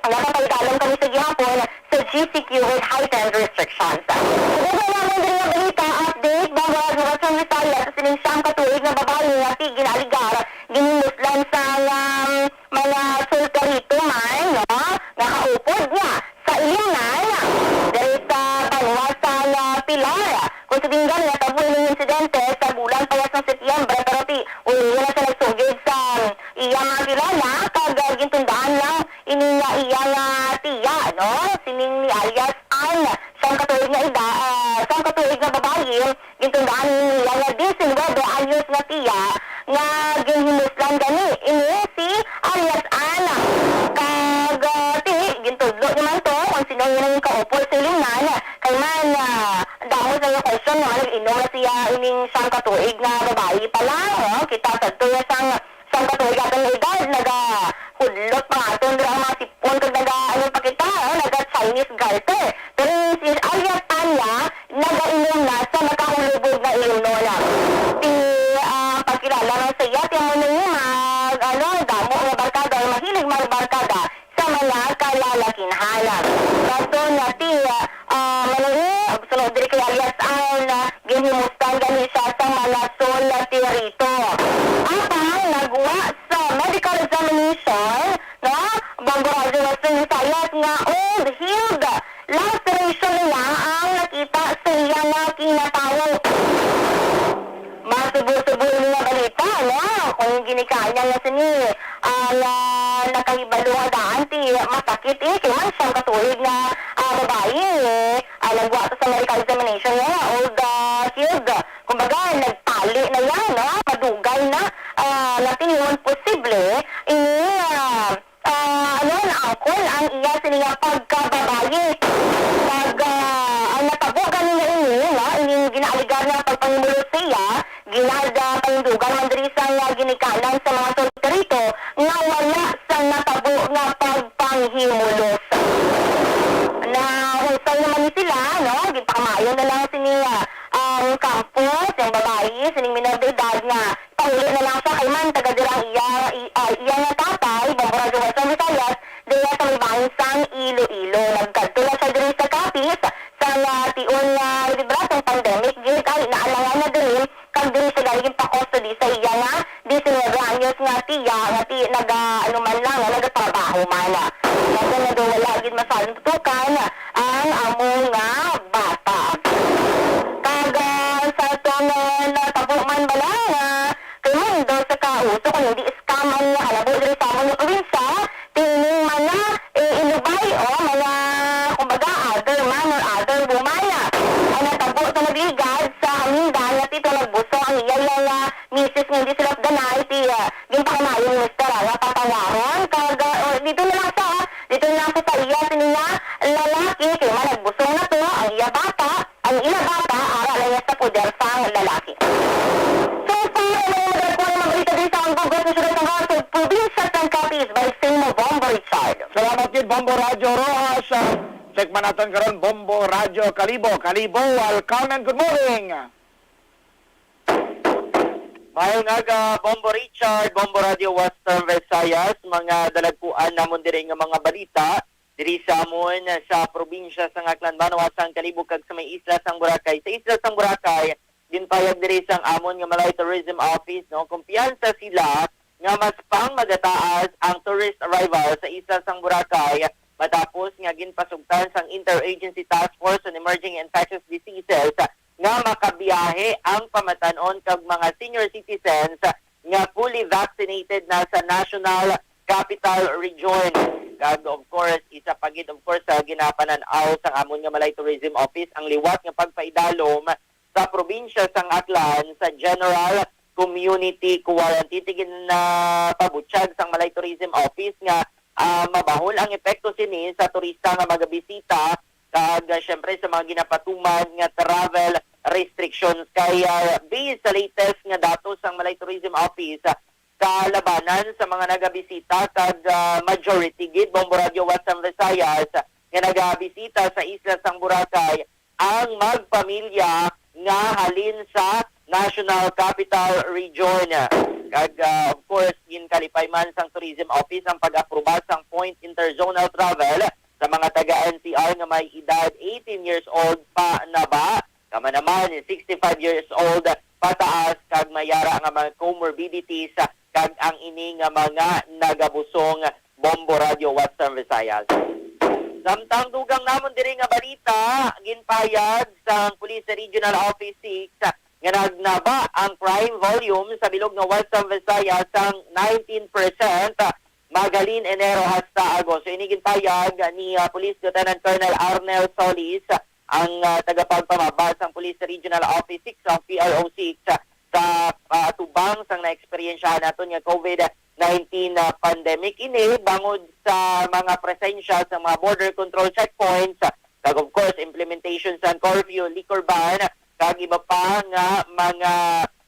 napapaidalam kami sa gihapon sa G C Q with heightened restrictions. Ito sa naman din nga balita, update, Bombo Radyo Western Visayas, sa sining siyam ka tuig nga babayi nga ti ginaaligar, ginhimuslan sang, um, mga sultirito man, no, nga kaupod niya sa ilimnan diri sa banwa sa, ah, Pilar. Kung sa dinggan, natabo ining insidente sa bulan pa sang Setyembre, pero ti, uli na siya nagsugid sa iya mga kilala, kag, ah, gintundaan lang ini nga iya nga tiya, no? Sining ni alias Ann, siyam ka tuig nga eda-, ah, siyam ka tuig nga babayi, gintundaan niya nga diecinuebe anyos nga tiya nga ginhimuslan gani ini si alias Ann. Kag, ah, ti, gintudlo niya man to kung sino ang iyang kaupod sa ilimnan. Kay man, ah, damo sa iya question nga nag-inom na siya ining siyam ka tuig nga babayi pa lang, no? Kita sa tuya sang siyam ka tuig atong edad, nagahudlot pa nga aton dira ang mga sipon kag naga, ano pa kita, oh, naga-Chinese garter. Pero si alias Tanya, nagainom na sa makahulubog nga ilimnon. Ti, ah, pagkilala man sa iya, ti amo na ni mag, ano, damo nga barkada o mahilig magbarkada sa mga kalalakinhan. Rason nga ti, ah, manunod, sunod diri kay alias Ann, ah, ginhimustan gani siya sa mga sultirito. Apang nagwa sa medical examination, no, Bombo Radyo Western Visayas, nga old healed laceration na ang nakita sa iya nga kinatawo. Masubo-subo ini nga balita, no? Kung ginikanan nga sini, ah, nga nakahibalo nga daan ti masakit, eh, kay man siyam ka tuig nga, ah, babayi, eh, ah, nagwa sa medical examination niya nga old, ah, healed. Kumbaga, nagtali na yan, no? Madugay na, ah, nga ti posible ini, ah, ah, ano, naangkon ang iya sini nga pagkababayi. Pag, ah, ang natabo gani nga ini, no, ining ginaaligar nga pagpangimulo sa iya, ginada panindugan man diri sa nga ginikanan sa mga sultirito nga wala sang natabo nga pagpanghimulos. Nahusay naman ni sila, no? Ginpakamayo na lang sini, ah, ang kampo, siyang babayi, sining minor de edad nga pauli na lang siya kay man taga dira ang iya, i-, ah, iya nga tatay, Bombo Radyo Western Visayas, dira sa may bahin sang Iloilo. Nagkadto na siya diri sa Capiz, sa nga tion nga libra sang pandemic, gid ay naalangan na diri, kag diri siya gani ginpa-custody sa iya nga diecinuebe anyos nga tiya, nga ti-, naga, ano man lang, nga nagatrabaho man. Kag nga daw wala gid masyadong tutukan ang amo nga bata. Kag, ah, sa atong, ah, natabo man bala nga, kay man daw sa kauso, kung hindi scam ang nakalabo diri sa amon nga Biktima nagbusong na to ang iya bata, ang ila bata ara lang niya sa poder sang lalaki. So far, ano yung madagko nga mga balita diri sa Ambugas sa siyudad sang Hansol, probinsya sang Capiz, balik sa imo, Bombo Richard. Salamat gid, Bombo Radyo Rojas. Ah, check man naton karon, Bombo Radyo Kalibo. Kalibo, welcome and good morning. Maayong aga, Bombo Richard, Bombo Radio Western Visayas, mga dalagkuan namon diri nga mga balita diri sa amon sa probinsya sang Aklan, banwa sang Kalibo kag sa may isla sang Boracay. Sa isla sang Boracay, ginpahayag diri sang amon nga Malay Tourism Office, no, kumpiyansa sila nga mas pang magataas ang tourist arrival sa isla sang Boracay matapos nga ginpasugtan sang Interagency Task Force on Emerging Infectious Diseases nga makabiyahe ang pamatan-on kag mga senior citizens nga fully vaccinated na sa National Capital Region. Kag of course, isa pa gid, of course, sa ginapanan-aw sang amon nga Malay Tourism Office ang liwat nga pagpaidalom sa probinsya sang Aklan sa general community quarantine. Ti ginapabutyag sang Malay Tourism Office nga, ah, mabahol ang epekto sini sa turista nga magabisita kag, ah, syempre, sa mga ginapatuman nga travel restrictions. Kay, ah, based sa latest nga datos sang Malay Tourism Office, ah, kalabanan sa mga nagabisita kag, ah, majority gid, Bombo Radio Western Visayas, nga nagabisita sa isla sang Boracay ang magpamilya nga halin sa National Capital Region. Kag, ah, of course, ginkalipay man sang Tourism Office ang pag-aproba sang point interzonal travel sa mga taga N C R nga may edad eighteen years old pa na ba, kama naman sixty-five years old pataas kag may ara nga mga comorbidities, kag ang ini nga mga nagabusong, Bombo Radio Western Visayas. Samtang dugang namon diri nga balita, ginpahayag sang Police Regional Office six nga nagnaba ang crime volume sa bilog nga Western Visayas sang nineteen percent maghalin Enero hasta Agosto. Ini ginpahayag ni, ah, Police Lieutenant Colonel Arnel Solis, ang, ah, tagapagpamaba sang Police Regional Office six, ang P R O six, ah, sa, ah, atubang sang naeksperyensyahan naton nga COVID nineteen, ah, pandemic. Ini bangod sa mga presensya sa mga border control checkpoints, ah, kag of course, implementation sa curfew, liquor ban, kag iba pa nga mga,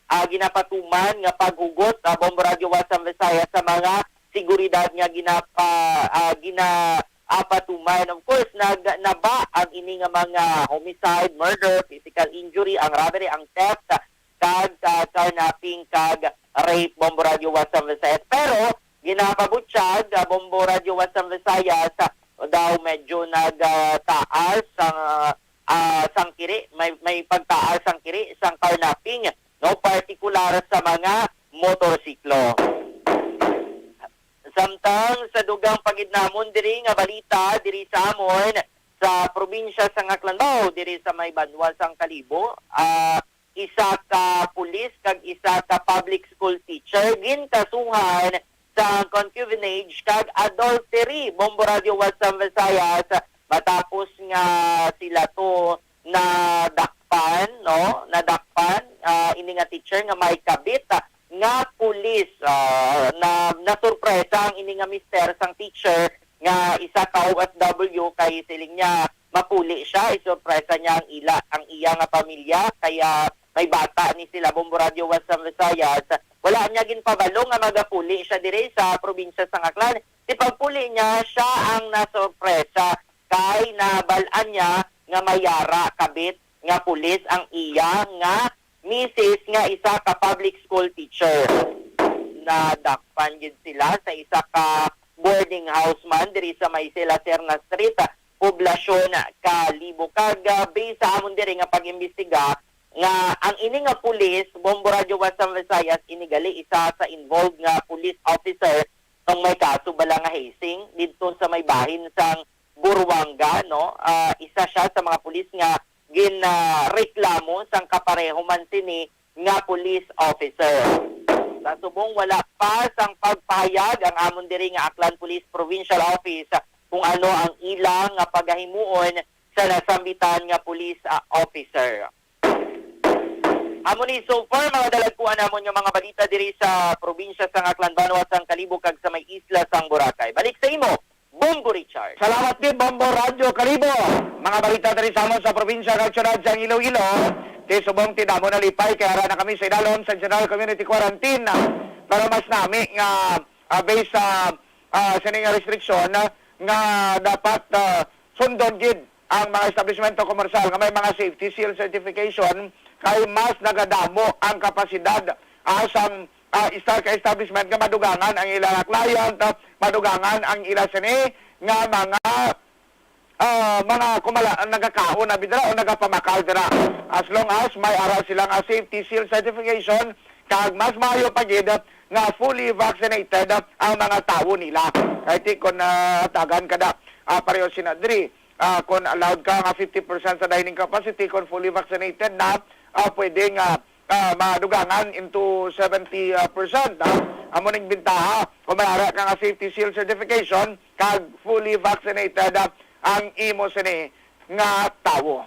ah, ginapatuman nga paghugot, ah, Bombo Radio Western Visayas, sa mga seguridad nga ginapa-, ah, gina-, ah, patuman. Of course, nag-, naba ang ini nga mga homicide, murder, physical injury, ang robbery, ang theft, kag, ah, carnapping, kag rape, Bombo Radio Western Visayas. Pero ginapabutyag, ah, Bombo Radio Western Visayas, ah, daw medyo nagtaas ang, ah, ah, sang kiri, may, may pagtaas ang kiri sang carnapping, no, partikular sa mga motorsiklo. Samtang sa dugang pa gid namon diri nga balita diri sa amon sa probinsya sang Aklanbao, diri sa may banwa sang Kalibo, ah, isa ka pulis kag isa ka public school teacher ginkasuhan sa concubinage kag adultery, Bombo Radio Western Visayas, matapos nga sila to nadakpan, no? Nadakpan, ah, ini nga teacher nga may kabit, ah, nga pulis, ah, na nasurpresa ang ini nga mister sang teacher nga isa ka O F W, kay siling niya mapuli siya, isurpresa niya ang ila, ang iya nga pamilya, kaya may bata ni sila, Bombo Radio Western Visayas. Wala niya ginpabalo nga magapuli siya diri sa probinsya sang Aklan. Sa pagpuli niya, siya ang nasurpresa kay nabal-an niya nga may ara, kabit, nga pulis ang iya nga misis nga isa ka public school teacher. Nadakpan gid sila sa isa ka boarding house man diri sa may Sila Serna Street, Poblacion, Kalibo. Kag, ah, based sa amon diri nga pag-imbestiga, nga ang ini nga pulis, Bombo Radio Western Visayas, ini gali isa sa involved nga police officer tong may kaso bala nga hazing didto sa may bahin sang Buruanga, no? Ah, isa siya sa mga pulis nga ginareklamo sang kapareho man sini nga police officer. Sa subong wala pa sang pagpahayag ang amon diri nga Aklan Police Provincial Office kung ano ang ila nga pagahimuon sa nasambitan nga police, ah, officer. Amo ni so far, mga dalagkuan namon nga mga balita diri sa probinsya sang Aklan, banwa sang Kalibo kag sa may isla sang Boracay. Balik sa imo, Bombo Richard. Salamat gid, Bombo Radyo Kalibo. Mga balita diri sa amon sa probinsya kag siyudad sang Iloilo. Ti subong ti damo nalipay kay ara na kami sa idalom sa General Community Quarantine. Pero mas nami nga, ah, based sa, ah, sini nga restriction, ah, nga dapat, ah, sundon gid ang mga establishmento komersyal nga may mga safety seal certification kay mas nagadamo ang kapasidad, ah, sang, ah, isa ka establishment nga madugangan ang ila nga client, ah, madugangan ang ila sini nga mga, ah, mga kumala, nagakaon na dira o nagapamakal dira. As long as may ara sila nga safety seal certification, kag mas maayo pa gid nga fully vaccinated ang mga tawo nila. Kay ti kon, ah, tagan ka da, ah, pareho sina diri, ah, kon allowed ka nga fifty percent sa dining capacity, kon fully vaccinated na, ah, pwede nga, ah, madugangan into seventy percent, ah. Amo ning bintaha kung may ara ka nga safety seal certification kag fully vaccinated, ah, ang imo sini nga tawo.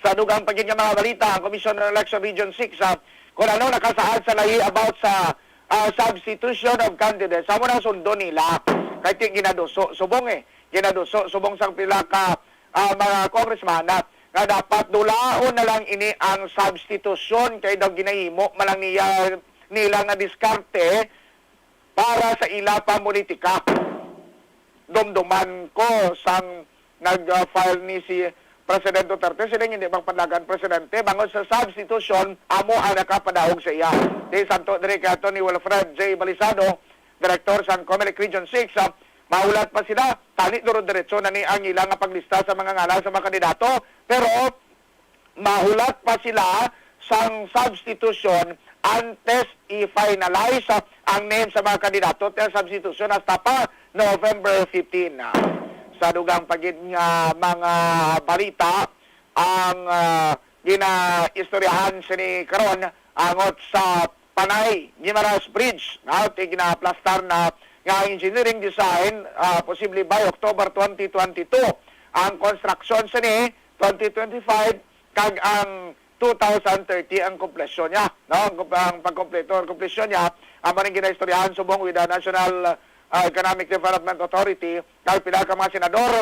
Sa dugang pa gid nga mga balita, ang Commission on Election Region six, ah, kon ano nakasaad sa lahi about sa, ah, substitution of candidates, amo nang sundon nila. Kay ti ginaduso subong, eh, ginaduso subong sang pila ka, ah, mga congressman na nga dapat dulaon na lang ini ang substitution kay daw ginahimo man lang niya, nila nga diskarte para sa ila pamolitika. Dumduman ko sang nag-file ni si President Duterte, siling hindi magpadlagan presidente bangod sa substitution amo ang nakapadaog sa iya. Di santo diri kay ato ni Wilfred J Balisado, Director sang Comelec Region six, ah, mahulat pa sila, tani duro-diretso na ni ang ila nga paglista sa mga ngalan sa mga kandidato, pero mahulat pa sila sang substitution antes i-finalize ang name sa mga kandidato sa substitution hasta pa November fifteen. Sa dugang pa gid nga mga balita, ang, ah, ginaistoryahan sini karon angot sa Panay Guimaras Bridge, na ti ginaplastar na nga engineering design, ah, posible by October twenty twenty-two. Ang construction sini twenty twenty-five, kag ang two thousand thirty ang kompleto niya, no? Ang, ang pagkompleto, ang kompleto niya, amo ning ginaistoryahan subong with the National, ah, Economic Development Authority, kag pila ka mga senador.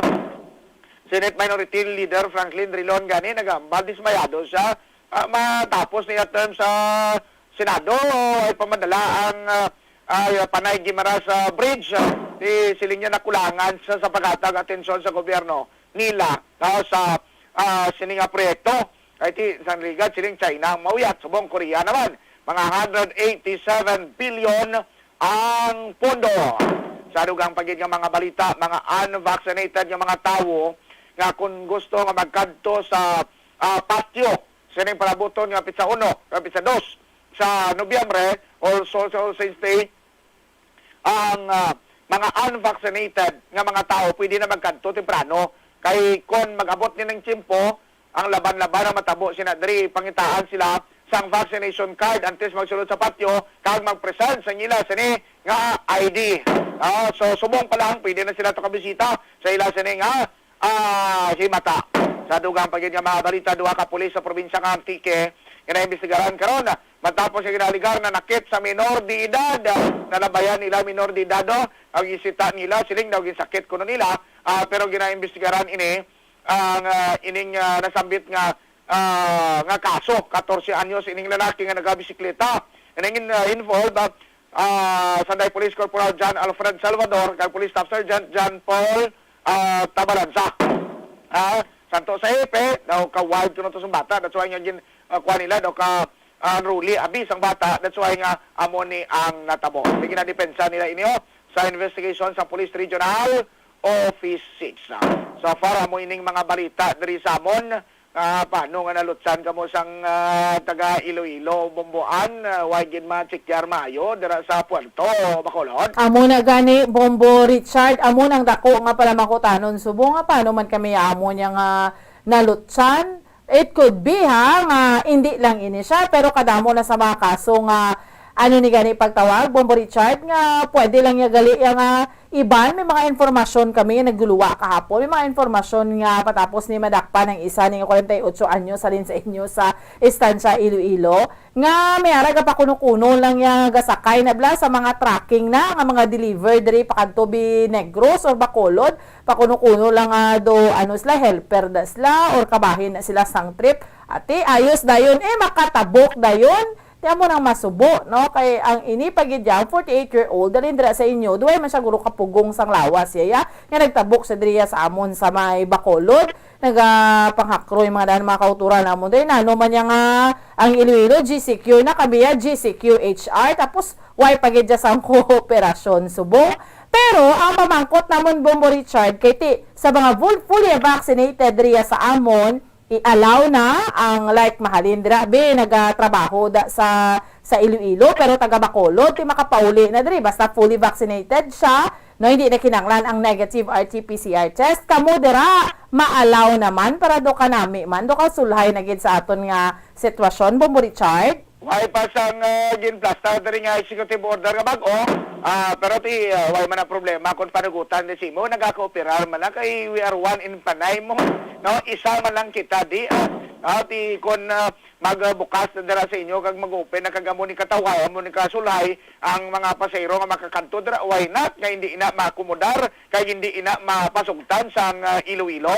Senate Minority Leader Franklin Drilon gani nagambal, dismayado siya, ah, matapos niya term sa Senado, ay pamadala ang, ah, ay, ah, Panay Guimaras, ah, Bridge. Ah, di siling niya nakulangan sa, sa paghatag atensyon sa gobyerno nila, ah, sa, ah, sini nga proyekto. Kay ti, sang ligad, siling China ang mauyat, subong Korea naman. Mga hundred eighty-seven billion ang pondo. Sa dugang pa gid nga mga balita, mga unvaccinated nga mga tawo nga kung gusto nga magkadto sa, ah, patio sining palabuton nga petsa uno kag petsa dos sa Nobyembre, also, also, also stay ang, ah, mga unvaccinated nga mga tawo pwede na magkadto temprano. Kay kon mag-abot ni ning tiyempo, ang laban-laban ang matabo sina diri, pangitaan sila sang vaccination card antes magsulod sa patio kag mag-present sa ila sini nga I D. Ah, so, subong pa lang, pwede na sila to kabisita sa ila sini nga, ah, himata. Sa dugang pa gid nga mga balita, duha ka pulis sa probinsya nga Antique nga naimbestigaran karon matapos nga ginaligar na nakit sa minor de edad. Nalabayan nila minor de edad, oh, ang gisita nila, siling daw ginsakit kuno nila, ah, pero ginaimbestigaran ini ang, ah, ining, ah, nasambit nga, ah, nga kaso. Katorse anyos ining lalaki nga nagabisikleta. Ining, ah, involved, ah, ah, Sanday Police Corporal John Alfred Salvador kag Police Staff Sergeant John Paul, ah, Tabalansa. Ah, santo sa hepe, daw ka-wild kuno to sa bata. That's why nga gin, ah, kuha nila, daw ka, ah, unruly, abi sang bata. That's why nga amo ni ang natabo. May ginadepensa nila ini, oh, sa investigation sa Police Regional Office six. So far, amo ining mga balita diri sa amon. Ah, paano nga nalutsan kamo sang, ah, taga Iloilo, Bomboan? Ah, way gid ma-check-yar maayo dira sa Puerto Bacolod? Amo na gani, Bombo Richard, amo nang dako nga palamakutanon subong nga paano man kami amo niya nga nalutsan. It could be, ha, nga indi lang ini siya, pero kadamo na sa mga kaso nga Ano ni gani pagtawag, Bombo Richard, nga pwede lang niya gali ya nga iban? May mga informasyon kami nga nagduluwa kahapon. May mga informasyon nga patapos ni madakpan ang isa ni kwarenta y ocho anyo sa din sa inyo sa Estancia, Iloilo, nga may ara gapakuno-kuno lang niya gasakay na bala sa mga trucking na nga mga deliver diri pakadto bi Negros or Bacolod. Pakuno-kuno lang nga do ano sila, helper da sila or kabahin na sila sang trip. Ati, ayos dayon, eh, makatabok dayon. Ti amo nang masubo, no? Kay ang ini pa gid ya, ang forty-eight-year-old, dalin dira sa inyo, duway man siya guro kapugong sang lawas, ya, ya, nga nagtabok siya diriya sa amon sa may Bacolod, nagapanghakrol mga daan mga kauturan namon. Dahil nano man niya nga ang Iloilo, G C Q na kami ya, G C Q H R, tapos why pa gid siya sang kooperasyon subong? Pero ang pamangkot namon, Bombo Richard, kay ti, sa mga full, fully vaccinated diriya sa amon, i-allow na ang, like, mahalin dira, be, nagatrabaho da sa, sa Iloilo, pero taga Bacolod, ti makapauli na diri, basta fully vaccinated siya, no, hindi na kinahanglan ang negative R T P C R test. Kamo dira, ma-allow naman para do ka nami man, do ka sulhay na gid sa aton nga sitwasyon, Bombo Richard? Way pa sang, ah, ginplasta diri nga executive order nga bag-o, ah, pero ti, ah, way man ang problema kung panugutan ni simo, nagakooperar man lang kay we are one in Panay mo, no? Isa man lang kita di, ah, ah, ti kon, ah, magbukas na dira sa inyo kag mag-open na kag amo ni katawhay, amo ni kasulhay ang mga pasahero nga makakadto dira, why not? Nga hindi ina maakomodar kay hindi ina mapasugtan sang, ah, Iloilo.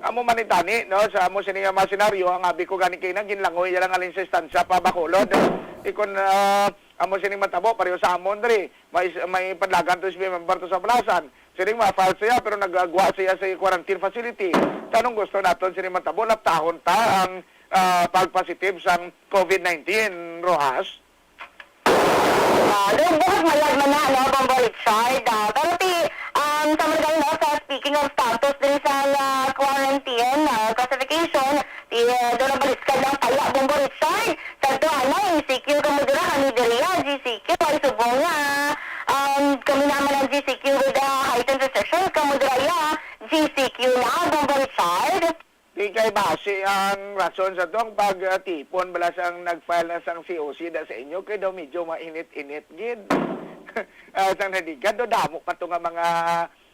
Amo man ni tani, no, sa amo sini nga mga senaryo, ang abi ko gani kay nang ginlangoy lang alin sa istansya pa Bacolod. Ikon, ah, amo sining matabo pareho sa amon diri, may, may padlagan to S B member to sa Balasan. Sining ma-file siya pero nagagwa siya sa quarantine facility. Tanong gusto naton sining matabo, laptahon ta ang, ah, pag-positive sang COVID nineteen, Rojas? Ah, daw buhat mayad man na, no, Bombo Richard. Ah, pero ti, um, sa mga no, sa speaking of status din sa, ah, quarantine, ah, classification, ti, ah, daw nabaliskad lang pala, Bombo Richard. Sa to, ano, E C Q kamo dira, kami diri, ah, G C Q, ay subong nga, um, kami naman ang G C Q with the heightened restrictions, kamo dira, ah, G C Q na, Bombo Richard. Di kay basi ang rason sa tong pagtipon bala sang nag-file na sang C O C da sa inyo kay daw medyo mainit-init gid. Ah, sang naligan daw damo pa to nga mga,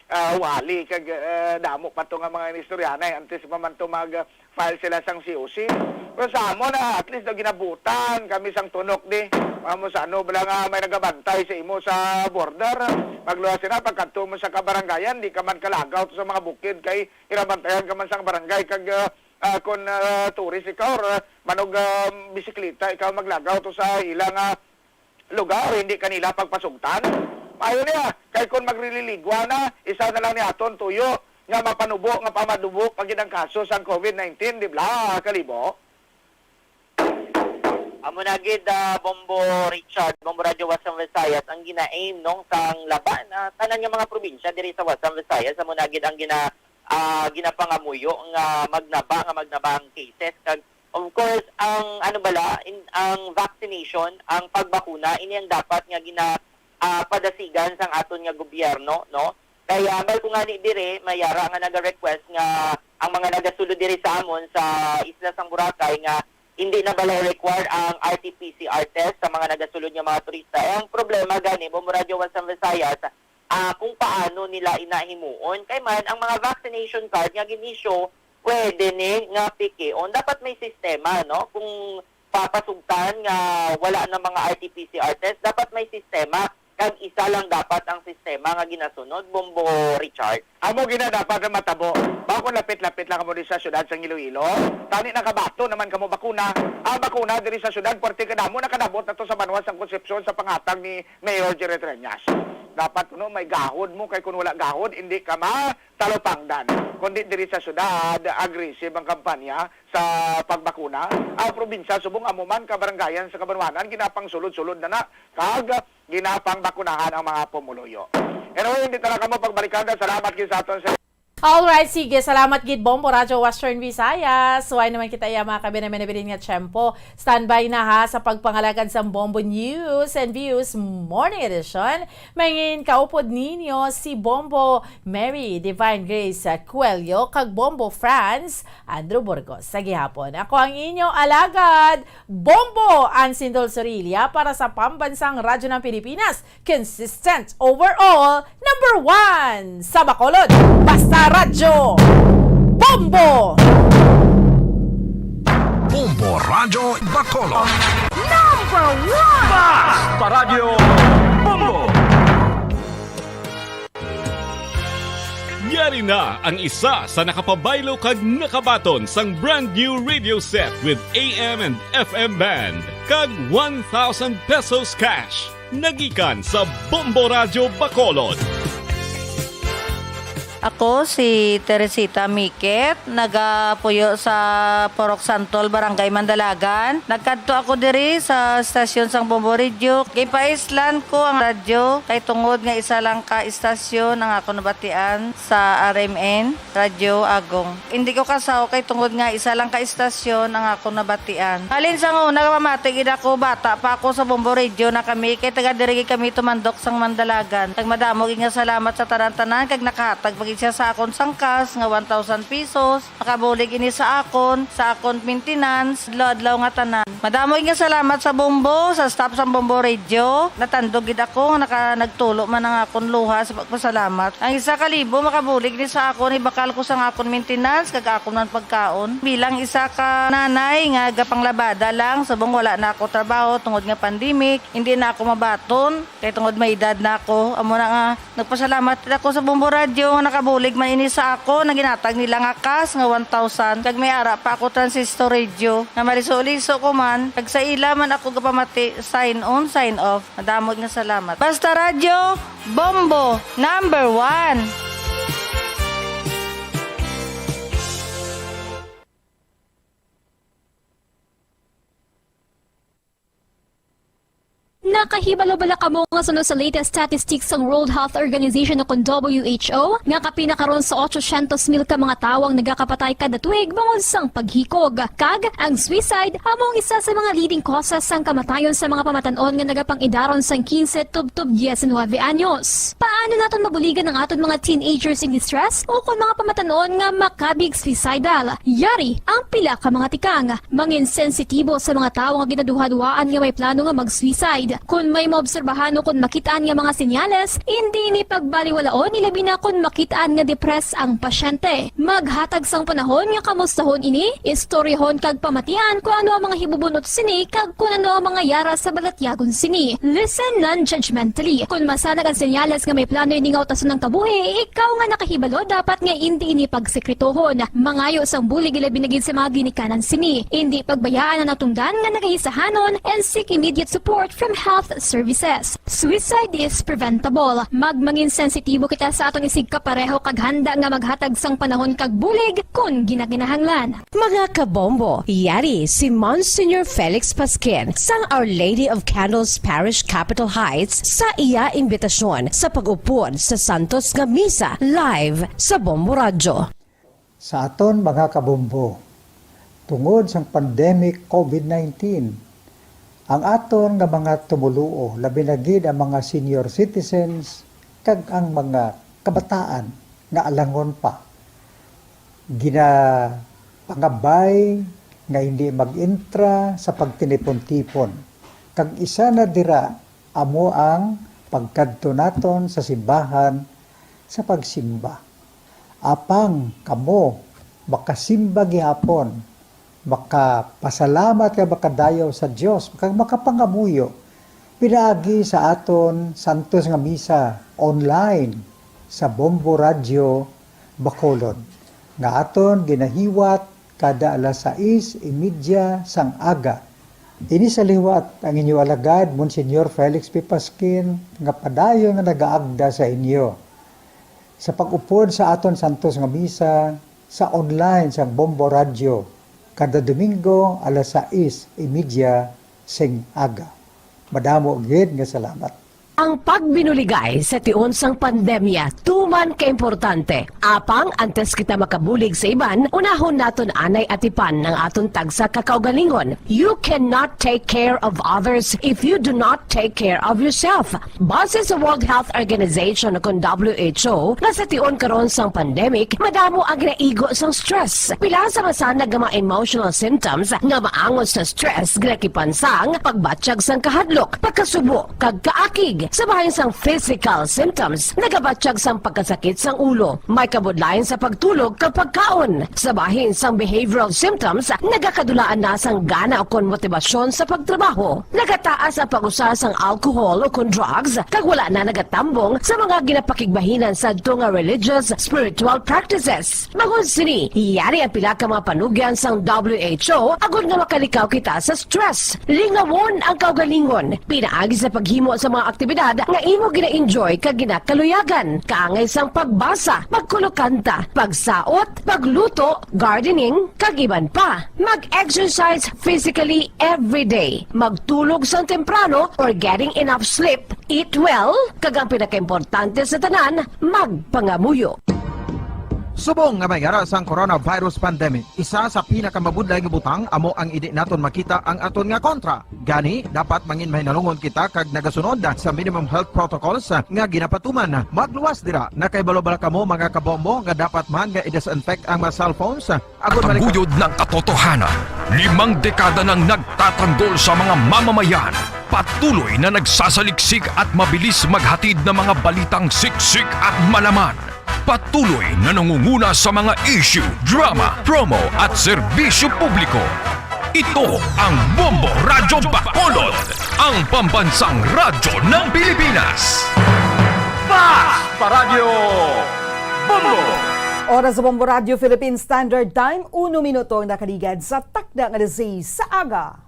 ah, wali kag, ah, damo pa to nga mga inistoryanay antes pa man to mag-file sila sang C O C. Pero sa amo na at least daw ginabutan kami sang tunok di. Amo sa ano bala nga may nagabantay sa imo sa border. Magluwas sila pagkadto mo sa kabarangayan, di ka man kalagaw to sa mga bukid kay ira bantayan ka man sang barangay kag, ah, ah, kon, ah, tourist ikaw or, ah, manog, ah, bisikleta ikaw maglagaw to sa ila nga lugar, hindi kanila pagpasugtan. Maayo niya, kay kon magrililigwa na, isa na lang ni aton tuyo nga mapanubo nga pamadubo pa gid ang kaso sang COVID nineteen, di bala, Kalibo? Amo na gid, ah, Bombo Richard, Bombo Radyo Western Visayas, ang gina-aim, no, sang laban, ah, tanan nga mga probinsya diri sa Western Visayas, amo na gid ang gina-, ah, ginapangamuyo nga magnaba, nga magnaba ang cases. Kag, of course, ang, ano bala, in, ang vaccination, ang pagbakuna, ini ang dapat nga gina-, ah, padasigan sang aton nga gobyerno, no? Kay, ah, ambal ko ngani diri, may ara nga naga-request nga ang mga nagasulod diri sa amon sa isla sang Boracay nga hindi na bala required ang R T P C R test sa mga nagasulod nga mga turista. Eh, ang problema gani, Bombo Radyo Western Visayas, ah, kung paano nila ina himuon. Kay man, ang mga vaccination card nga gin-issue, pwede ni nga pikion. Dapat may sistema, no? Kung papasugtan nga wala na mga R T P C R test, dapat may sistema. Kag isa lang dapat ang sistema nga ginasunod, Bombo Richard. Amo gina dapat na matabo. Ba kung lapit-lapit lang kamo di sa syudad sang Iloilo, tani nakabato naman kamo bakuna. Ang bakuna diri sa syudad, parte kadamo nakadabot na to sa banwa sang Concepcion sa pangatag ni Mayor Jerry Treñas. Dapat kuno may gahod mo, kay kung wala gahod, hindi ka matalupangdan. Kundi diri sa syudad, aggressive ang kampanya sa pagbakuna. Ang probinsya subong amo man kabarangayan sa kabanwanan, ginapangsulod-sulod na na, kag ginapangbakunahan ang mga pumuluyo. Anyway, hindi talaga mo pagbalikan. Salamat gid sa aton sa Alright, sige. Salamat gid, Bombo Radyo Western Visayas. Suway naman kita iya, mga kabinabinabinin nga tiyempo. Standby na, ha, sa pagpangalagad sang Bombo News and Views Morning Edition. Mangin kaupod ninyo si Bombo Mary Divine Grace Coelho kag Bombo Franz Andrew Burgos. Sa gihapon, ako ang inyo alagad, Bombo Ansindol Sorilla para sa Pambansang Radyo ng Pilipinas. Consistent overall, number one sa Bacolod. Basta Radyo, Bombo! Bombo Radyo Bacolod. Number one! Basta Radyo, Bombo! Yari na ang isa sa nakapabaylo kag nakabaton sang brand new radio set with A M and F M band kag one thousand pesos cash. Nagikan sa Bombo Radyo Bacolod. Ako si Teresita Miket, nagapuyo sa Purok Santol, Barangay Mandalagan. Nagkadto ako diri sa stasyon sang Bombo Radio. Gipaislan ko ang radyo kay tungod nga isa lang ka istasyon ang ako nabatian sa R M N, Radyo Agong. Hindi ko kasaw kay tungod nga isa lang ka istasyon ang akon nabatian. Halin sang una, pamati gid ako, bata pa ako, sa Bombo Radio na kami, kay taga diri gid kami tumandok sang Mandalagan. Kag madamo gid nga salamat sa tanan-tanan, kag nakahatag pa gid siya sa akon sang cash nga one thousand pesos. Makabulig ini sa akon, sa akon maintenance, adlaw-adlaw nga tanan. Madamo gid nga salamat sa Bombo, sa staff sang Bombo Radio. Natandog gid ako nga naka-, nagtulo man ang akon luha sa pagpasalamat. Ang isa ka libo makabulig ni sa akon, ibakal ko sang akon maintenance kag akon man pagkaon. Bilang isa ka nanay nga gapanglabada lang, subong wala na ako trabaho tungod nga pandemic, hindi na ako mabaton, kay tungod may edad na ako. Amo na nga, nagpasalamat ako sa Bombo Radyo nga nakabulig man ini sa akon, nga ginatag nila nga cash nga one thousand, kag may ara pa ako transistor radio, nga maliso-liso ko man, kag sa ila man ako gapamati, sign on, sign off. Madamo nga salamat. Basta Radyo, Bombo, number one! Nakahibalo bala kamo nga suno sa latest statistics sang World Health Organization o kon W H O, nga kapin na karon sa otsosyentos mil ka mga tawo ang nagakapatay kada tuig bangod sang paghikog? Kag ang suicide amo ang isa sa mga leading causes sang kamatayon sa mga pamatan-on nga nagapang-idaron sang quince tubtob diecinuebe anyos. Paano naton mabuligan ang aton mga teenagers in distress o kon mga pamatan-on nga makabig suicidal? Yari ang pila ka mga tikang. Mangin sensitibo sa mga tawo nga ginaduhaduhaan nga may plano nga mag-suicide. Kon may maobserbahan o kon makit-an nga mga senyales, indi ini pagbaliwalaon, ilabi na kon makit-an nga depressed ang pasyente. Maghatag sang panahon nga kamustahon ini, istoryahon kag pamatian kon ano ang mga hibubunot sini kag kon ano ang mga yara sa balatyagon sini. Listen non-judgmentally. Kon masanag ang senyales nga may plano ini nga utason ang kabuhi, ikaw nga nakahibalo dapat nga indi ini pagsekretohon. Mangayo sang bulig, ilabi na gid sa mga ginikanan sini. Indi pagbayaan ang natungdan nga nagaisahanon and seek immediate support from health services. Suicide is preventable. Magmangin sensitibo kita sa aton isigkapareho kag handa nga maghatag sang panahon kag bulig kon ginakinahanglan. Mga kabombo, yari si Monsignor Felix Pasquin sang Our Lady of Candles Parish, Capitol Heights, sa iya imbitasyon sa pag-upod sa santos nga misa live sa Bombo Radyo. Sa aton mga kabombo, tungod sang pandemic COVID nineteen, ang aton nga mga tumoluo, labi na gid ang mga senior citizens kag ang mga kabataan nga alangon pa, ginapangabay nga hindi mag-entra sa pagtinipon-tipon, kag isa na dira amo ang pagkadto naton sa simbahan sa pagsimba. Apang kamo makasimba gihapon, makapasalamat kag makadayaw sa Dios, kag makapangamuyo pinaagi sa aton santos nga misa online sa Bombo Radyo Bacolod, nga aton ginahiwat kada alas sais y media sang aga. Ini sa liwat ang inyo alagad, Monsignor Felix P. Pasquin, nga padayon nga nagaagda sa inyo sa pag-upod sa aton santos nga misa sa online sang Bombo Radyo kada Domingo alas sais y media sing aga. Madamo gid nga salamat. Ang pagbinuligay sa tion sang pandemya tuman ka importante. Apang antes kita makabulig sa iban, unahon naton anay atipan ang aton tagsa ka kaugalingon. You cannot take care of others if you do not take care of yourself. Base sa World Health Organization o kon W H O, nga sa tion karon sang pandemic, madamo ang ginaigo sang stress. Pila sa masanag nga mga emotional symptoms nga maangot sa stress ginakipan sang pagbatyag sang kahadlok, pagkasubo, kag kaakig. Sa bahin sang physical symptoms, nagabatyag sang pagkasakit sang ulo, may kabudlayan sa pagtulog kag pagkaon. Sa bahin sang behavioral symptoms, nagakadulaan na sang gana o kon motibasyon sa pagtrabaho. Nagataas ang pag-usar sang alcohol o kon drugs, kag wala na nagatambong sa mga ginapakigbahinan sadto nga religious, spiritual practices. Bangod sini, yari ang pila ka mga panugyan sang W H O agod nga makalikaw kita sa stress. Lingawon ang kaugalingon pinaagi sa paghimo sa mga aktibidad nga imo gina-enjoy kag ginakaluyagan, kaangay sang pagbasa, pagkulokanta, pagsaot, pagluto, gardening, kag iban pa. Mag-exercise physically every day. Magtulog sang temprano or getting enough sleep. Eat well, kag ang pinakaimportante sa tanan, magpangamuyo. Subong nga may ara sang coronavirus pandemic, isa sa pinakamabudlay nga butang amo ang indi naton makita ang aton nga kontra. Gani, dapat mangin mahinalungon kita kag nagasunod sa minimum health protocols nga ginapatuman. Magluwas dira. Nakahibalo bala kamo, mga kabombo, nga dapat man nga i-disinfect ang mga cellphones? Agud balik Kataguyod ng katotohanan, limang dekada nang nagtatanggol sa mga mamamayan, patuloy na nagsasaliksik at mabilis maghatid ng mga balitang siksik at malaman. Patuloy na nangunguna sa mga issue, drama, promo at serbisyo publiko. Ito ang Bombo Radyo Bacolod, ang pambansang radyo ng Pilipinas. Fast Paradyo Bombo! Oras sa Bombo Radyo Philippine Standard Time, uno minuto ang nakaligad sa takna nga alas sais sa aga.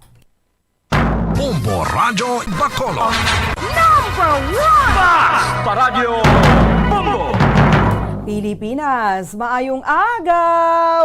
Bombo Radyo Bacolod. Number one! Fast Paradyo Bombo! Pilipinas, maayong aga!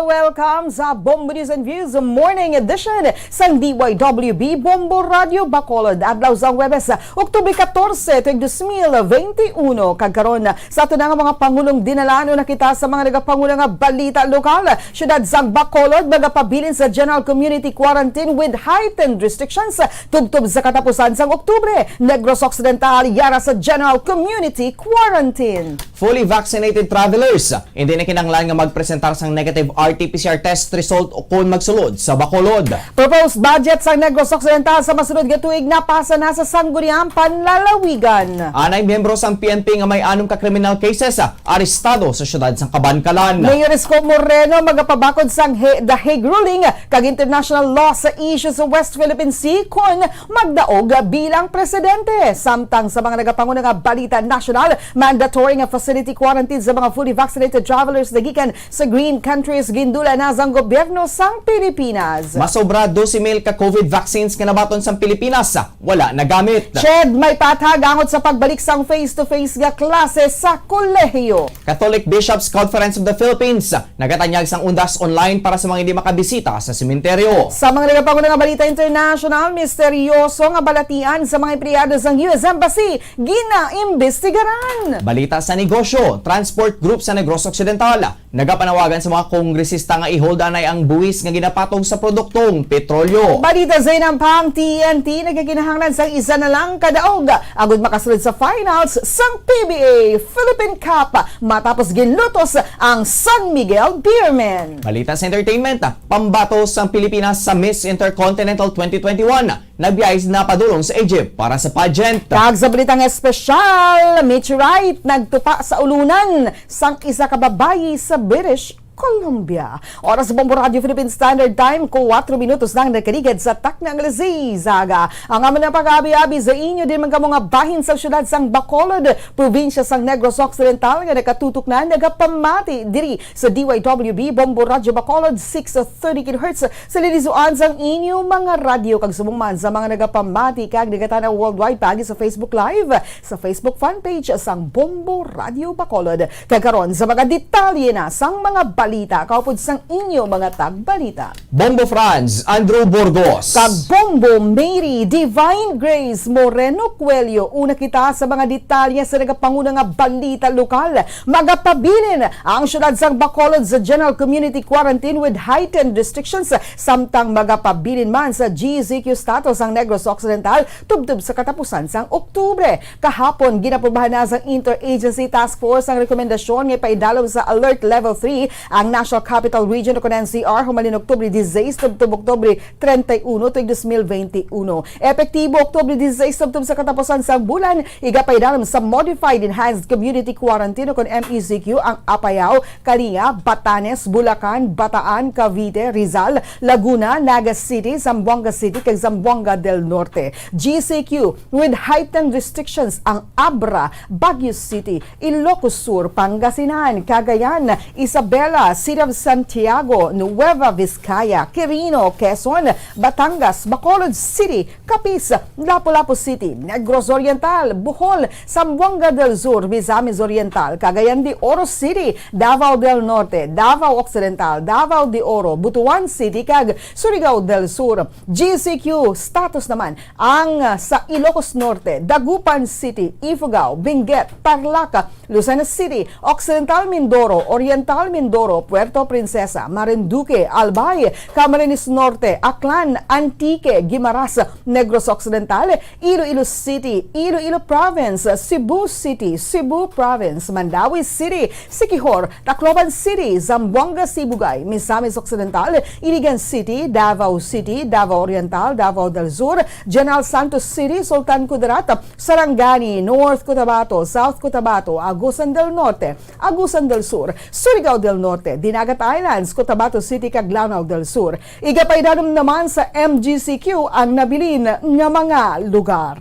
Welcome sa Bombo News and Views Morning Edition sang D Y W B Bombo Radyo Bacolod. Adlaw sang Huwebes, Oktubre katorse, tuig dos mil benti uno. Kag karon, sa ato na nga mga pangulong dinalanon na kita sa mga nagapanguna nga balita lokal. Siyudad sang Bacolod, magapabilin sa General Community Quarantine with heightened restrictions tubtob sa katapusan sang Oktubre. Negros Occidental, yara sa General Community Quarantine. Fully vaccinated travelers, hindi na kinahanglan nga magpresentar sang negative R T P C R test result o kon magsulod sa Bacolod. Proposed budget sang Negros Occidental sa masunod nga tuig napasa na sa Sangguniang Panlalawigan. Anay miyembro sang P N P nga may anom ka criminal cases, ah, arestado sa siyudad sang Kabankalan. Mayor Isko Moreno magapabakod sang He-, The Hague ruling kag international law sa isyu sa West Philippine Sea kon magdaog bilang presidente. Samtang sa mga nagapanguna nga balita nasyonal, mandatory nga facility quarantine sa mga fully vaccinated travelers na gikan sa green countries, gindula na sang gobyerno sang Pilipinas. Masobra dose mil ka COVID vaccines nga nabaton sang Pilipinas, wala nagamit. Shed may pathag angot sa pagbalik sang face-to-face nga klase sa kolehiyo. Catholic Bishops Conference of the Philippines nagatanyag sang undas online para sa mga hindi makabisita sa sementeryo. Sa mga nagapanguna nga balita international, misteryoso nga balatian sa mga empleyado sang U S Embassy ginaimbestigaran. Balita sa negosyo, transport group sa Negros Occidental nagapanawagan sa mga kongresista nga i-hold anay ang buwis nga ginapatong sa produktong petrolyo. Balita sa inampang, T N T nagakinahanglan sang isa na lang ka daog agud makasulod sa finals sang P B A Philippine Cup matapos ginlutos ang San Miguel Beermen. Balita sa entertainment, pambato sang Pilipinas sa Miss Intercontinental twenty twenty-one. Nagbiyahe sila padulong sa Egypt para sa pageant. Kag sa balitang espesyal, meteorite nagtupa sa ulunan sang isa ka babayi sa British Columbia. Oras sa Bombo Radio Philippine Standard Time, kuwatro minutos lang nakaligad sa takna nga alas sais sa aga. Ang amon nga pag-abi-abi sa inyo, diin man kamo nga bahin sa siyudad sang Bacolod, probinsya sang Negros Occidental, nga nakatutok na, nagapamati diri sa D Y W B Bombo Radio Bacolod, six thirty kilohertz, sa lilisuan sang inyo mga radyo, kag subong man sa mga nagapamati kag nagatan-aw worldwide paagi sa Facebook Live, sa Facebook fan page sang Bombo Radio Bacolod. Kag karon, sa mga detalye na sang mga balita kaupod sang inyo mga tagbalita. Bombo Franz, Andrew Burgos. Kag Bombo Mary Divine Grace Moreno Cuello. Una kita sa mga detalye sa nagapanguna nga balita lokal. Magapabilin ang siyudad sang Bacolod sa general community quarantine with heightened restrictions, samtang magapabilin man sa G C Q status ang Negros Occidental tubtob sa katapusan sang Oktubre. Kahapon, ginaprubahan na sang Interagency Task Force ang rekomendasyon nga ipaidalom sa Alert Level three ang National Capital Region o kon N C R humalin Oktubre diseis tubtob Oktubre treinta y uno tuig dos mil veintiuno. Epektibo Oktubre diseis tubtob sa katapusan sang bulan, igapaidalom sa Modified Enhanced Community Quarantine o kon M E C Q ang Apayao, Kalinga, Batanes, Bulacan, Bataan, Cavite, Rizal, Laguna, Naga City, Zamboanga City, kag Zamboanga del Norte. G C Q with heightened restrictions ang Abra, Baguio City, Ilocos Sur, Pangasinan, Cagayan, Isabela, City of Santiago, Nueva Vizcaya, Quirino, Quezon, Batangas, Bacolod City, Capiz, Lapu-Lapu City, Negros Oriental, Bohol, Zamboanga del Sur, Misamis Oriental, Cagayan de Oro City, Davao del Norte, Davao Occidental, Davao de Oro, Butuan City, kag Surigao del Sur. G C Q status naman ang, ah, sa Ilocos Norte, Dagupan City, Ifugao, Benguet, Tarlac, Lucena City, Occidental Mindoro, Oriental Mindoro, Puerto Princesa, Marinduque, Albay, Camarines Norte, Aklan, Antique, Guimaras, Negros Occidental, Iloilo City, Iloilo Province, Cebu City, Cebu Province, Mandaue City, Siquijor, Tacloban City, Zamboanga Sibugay, Misamis Occidental, Iligan City, Davao City, Davao Oriental, Davao del Sur, General Santos City, Sultan Kudarat, Sarangani, North Cotabato, South Cotabato, Agusan del Norte, Agusan del Sur, Surigao del Norte, Dinagat Islands, Cotabato City, kag Lanao del Sur. Igapaidalom naman sa M G C Q ang nabilin nga mga lugar.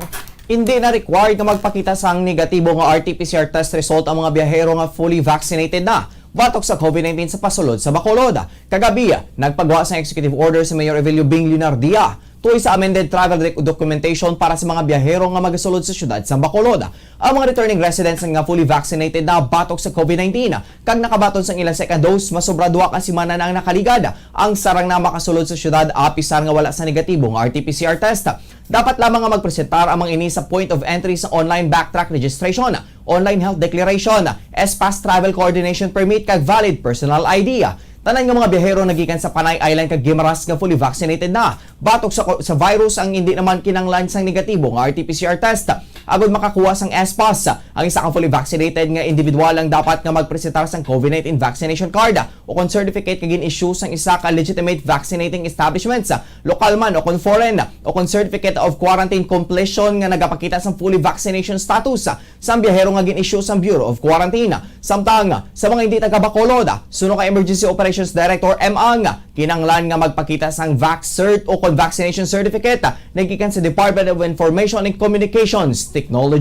Hindi na required nga magpakita sang negatibo nga R T P C R test result ang mga biyahero nga fully vaccinated na batok sa COVID nineteen sa pasulod sa Bacolod. Kagabi, nagpagwa sang executive order si Mayor Evelio Bing Leonardia tuoy sa amended travel rec-, documentation para sa mga biyahero nga magasulod sa siyudad sang Bacolod. Ang mga returning residents nga fully vaccinated na batok sa COVID nineteen kag nakabaton sang ilang second dose, masobra duha ka semana na ang nakaligad ang sarang na makasulod sa siyudad, apisar nga wala sa negatibo nga R T P C R test. Dapat lamang nga magpresentar ang mga ini sa point of entry sa online backtrack registration, online health declaration, S-PASS travel coordination permit, kag valid personal I D. Tanan nga mga biyahero nagikan sa Panay Island kag Guimaras nga fully vaccinated na batok sa ko-, sa virus ang hindi naman kinahanglan sang negatibo nga R T P C R test. Agod makakuha sang S-PASS, ang isa ka fully vaccinated nga individual ang dapat nga magpresentar sang COVID nineteen vaccination card o kon certificate nga gin-issue sang isa ka legitimate vaccinating establishments, lokal man o kon foreign, o kon certificate of quarantine completion nga nagapakita sang fully vaccination status sang biyahero nga gin-issue sang Bureau of Quarantine. Samtang sa mga hindi taga-Bacolod, suno kay Emergency Operations Director M. Ang, kinahanglan nga magpakita sang vax cert o kon vaccination certificate nagikan sa Department of Information and Communications Technology.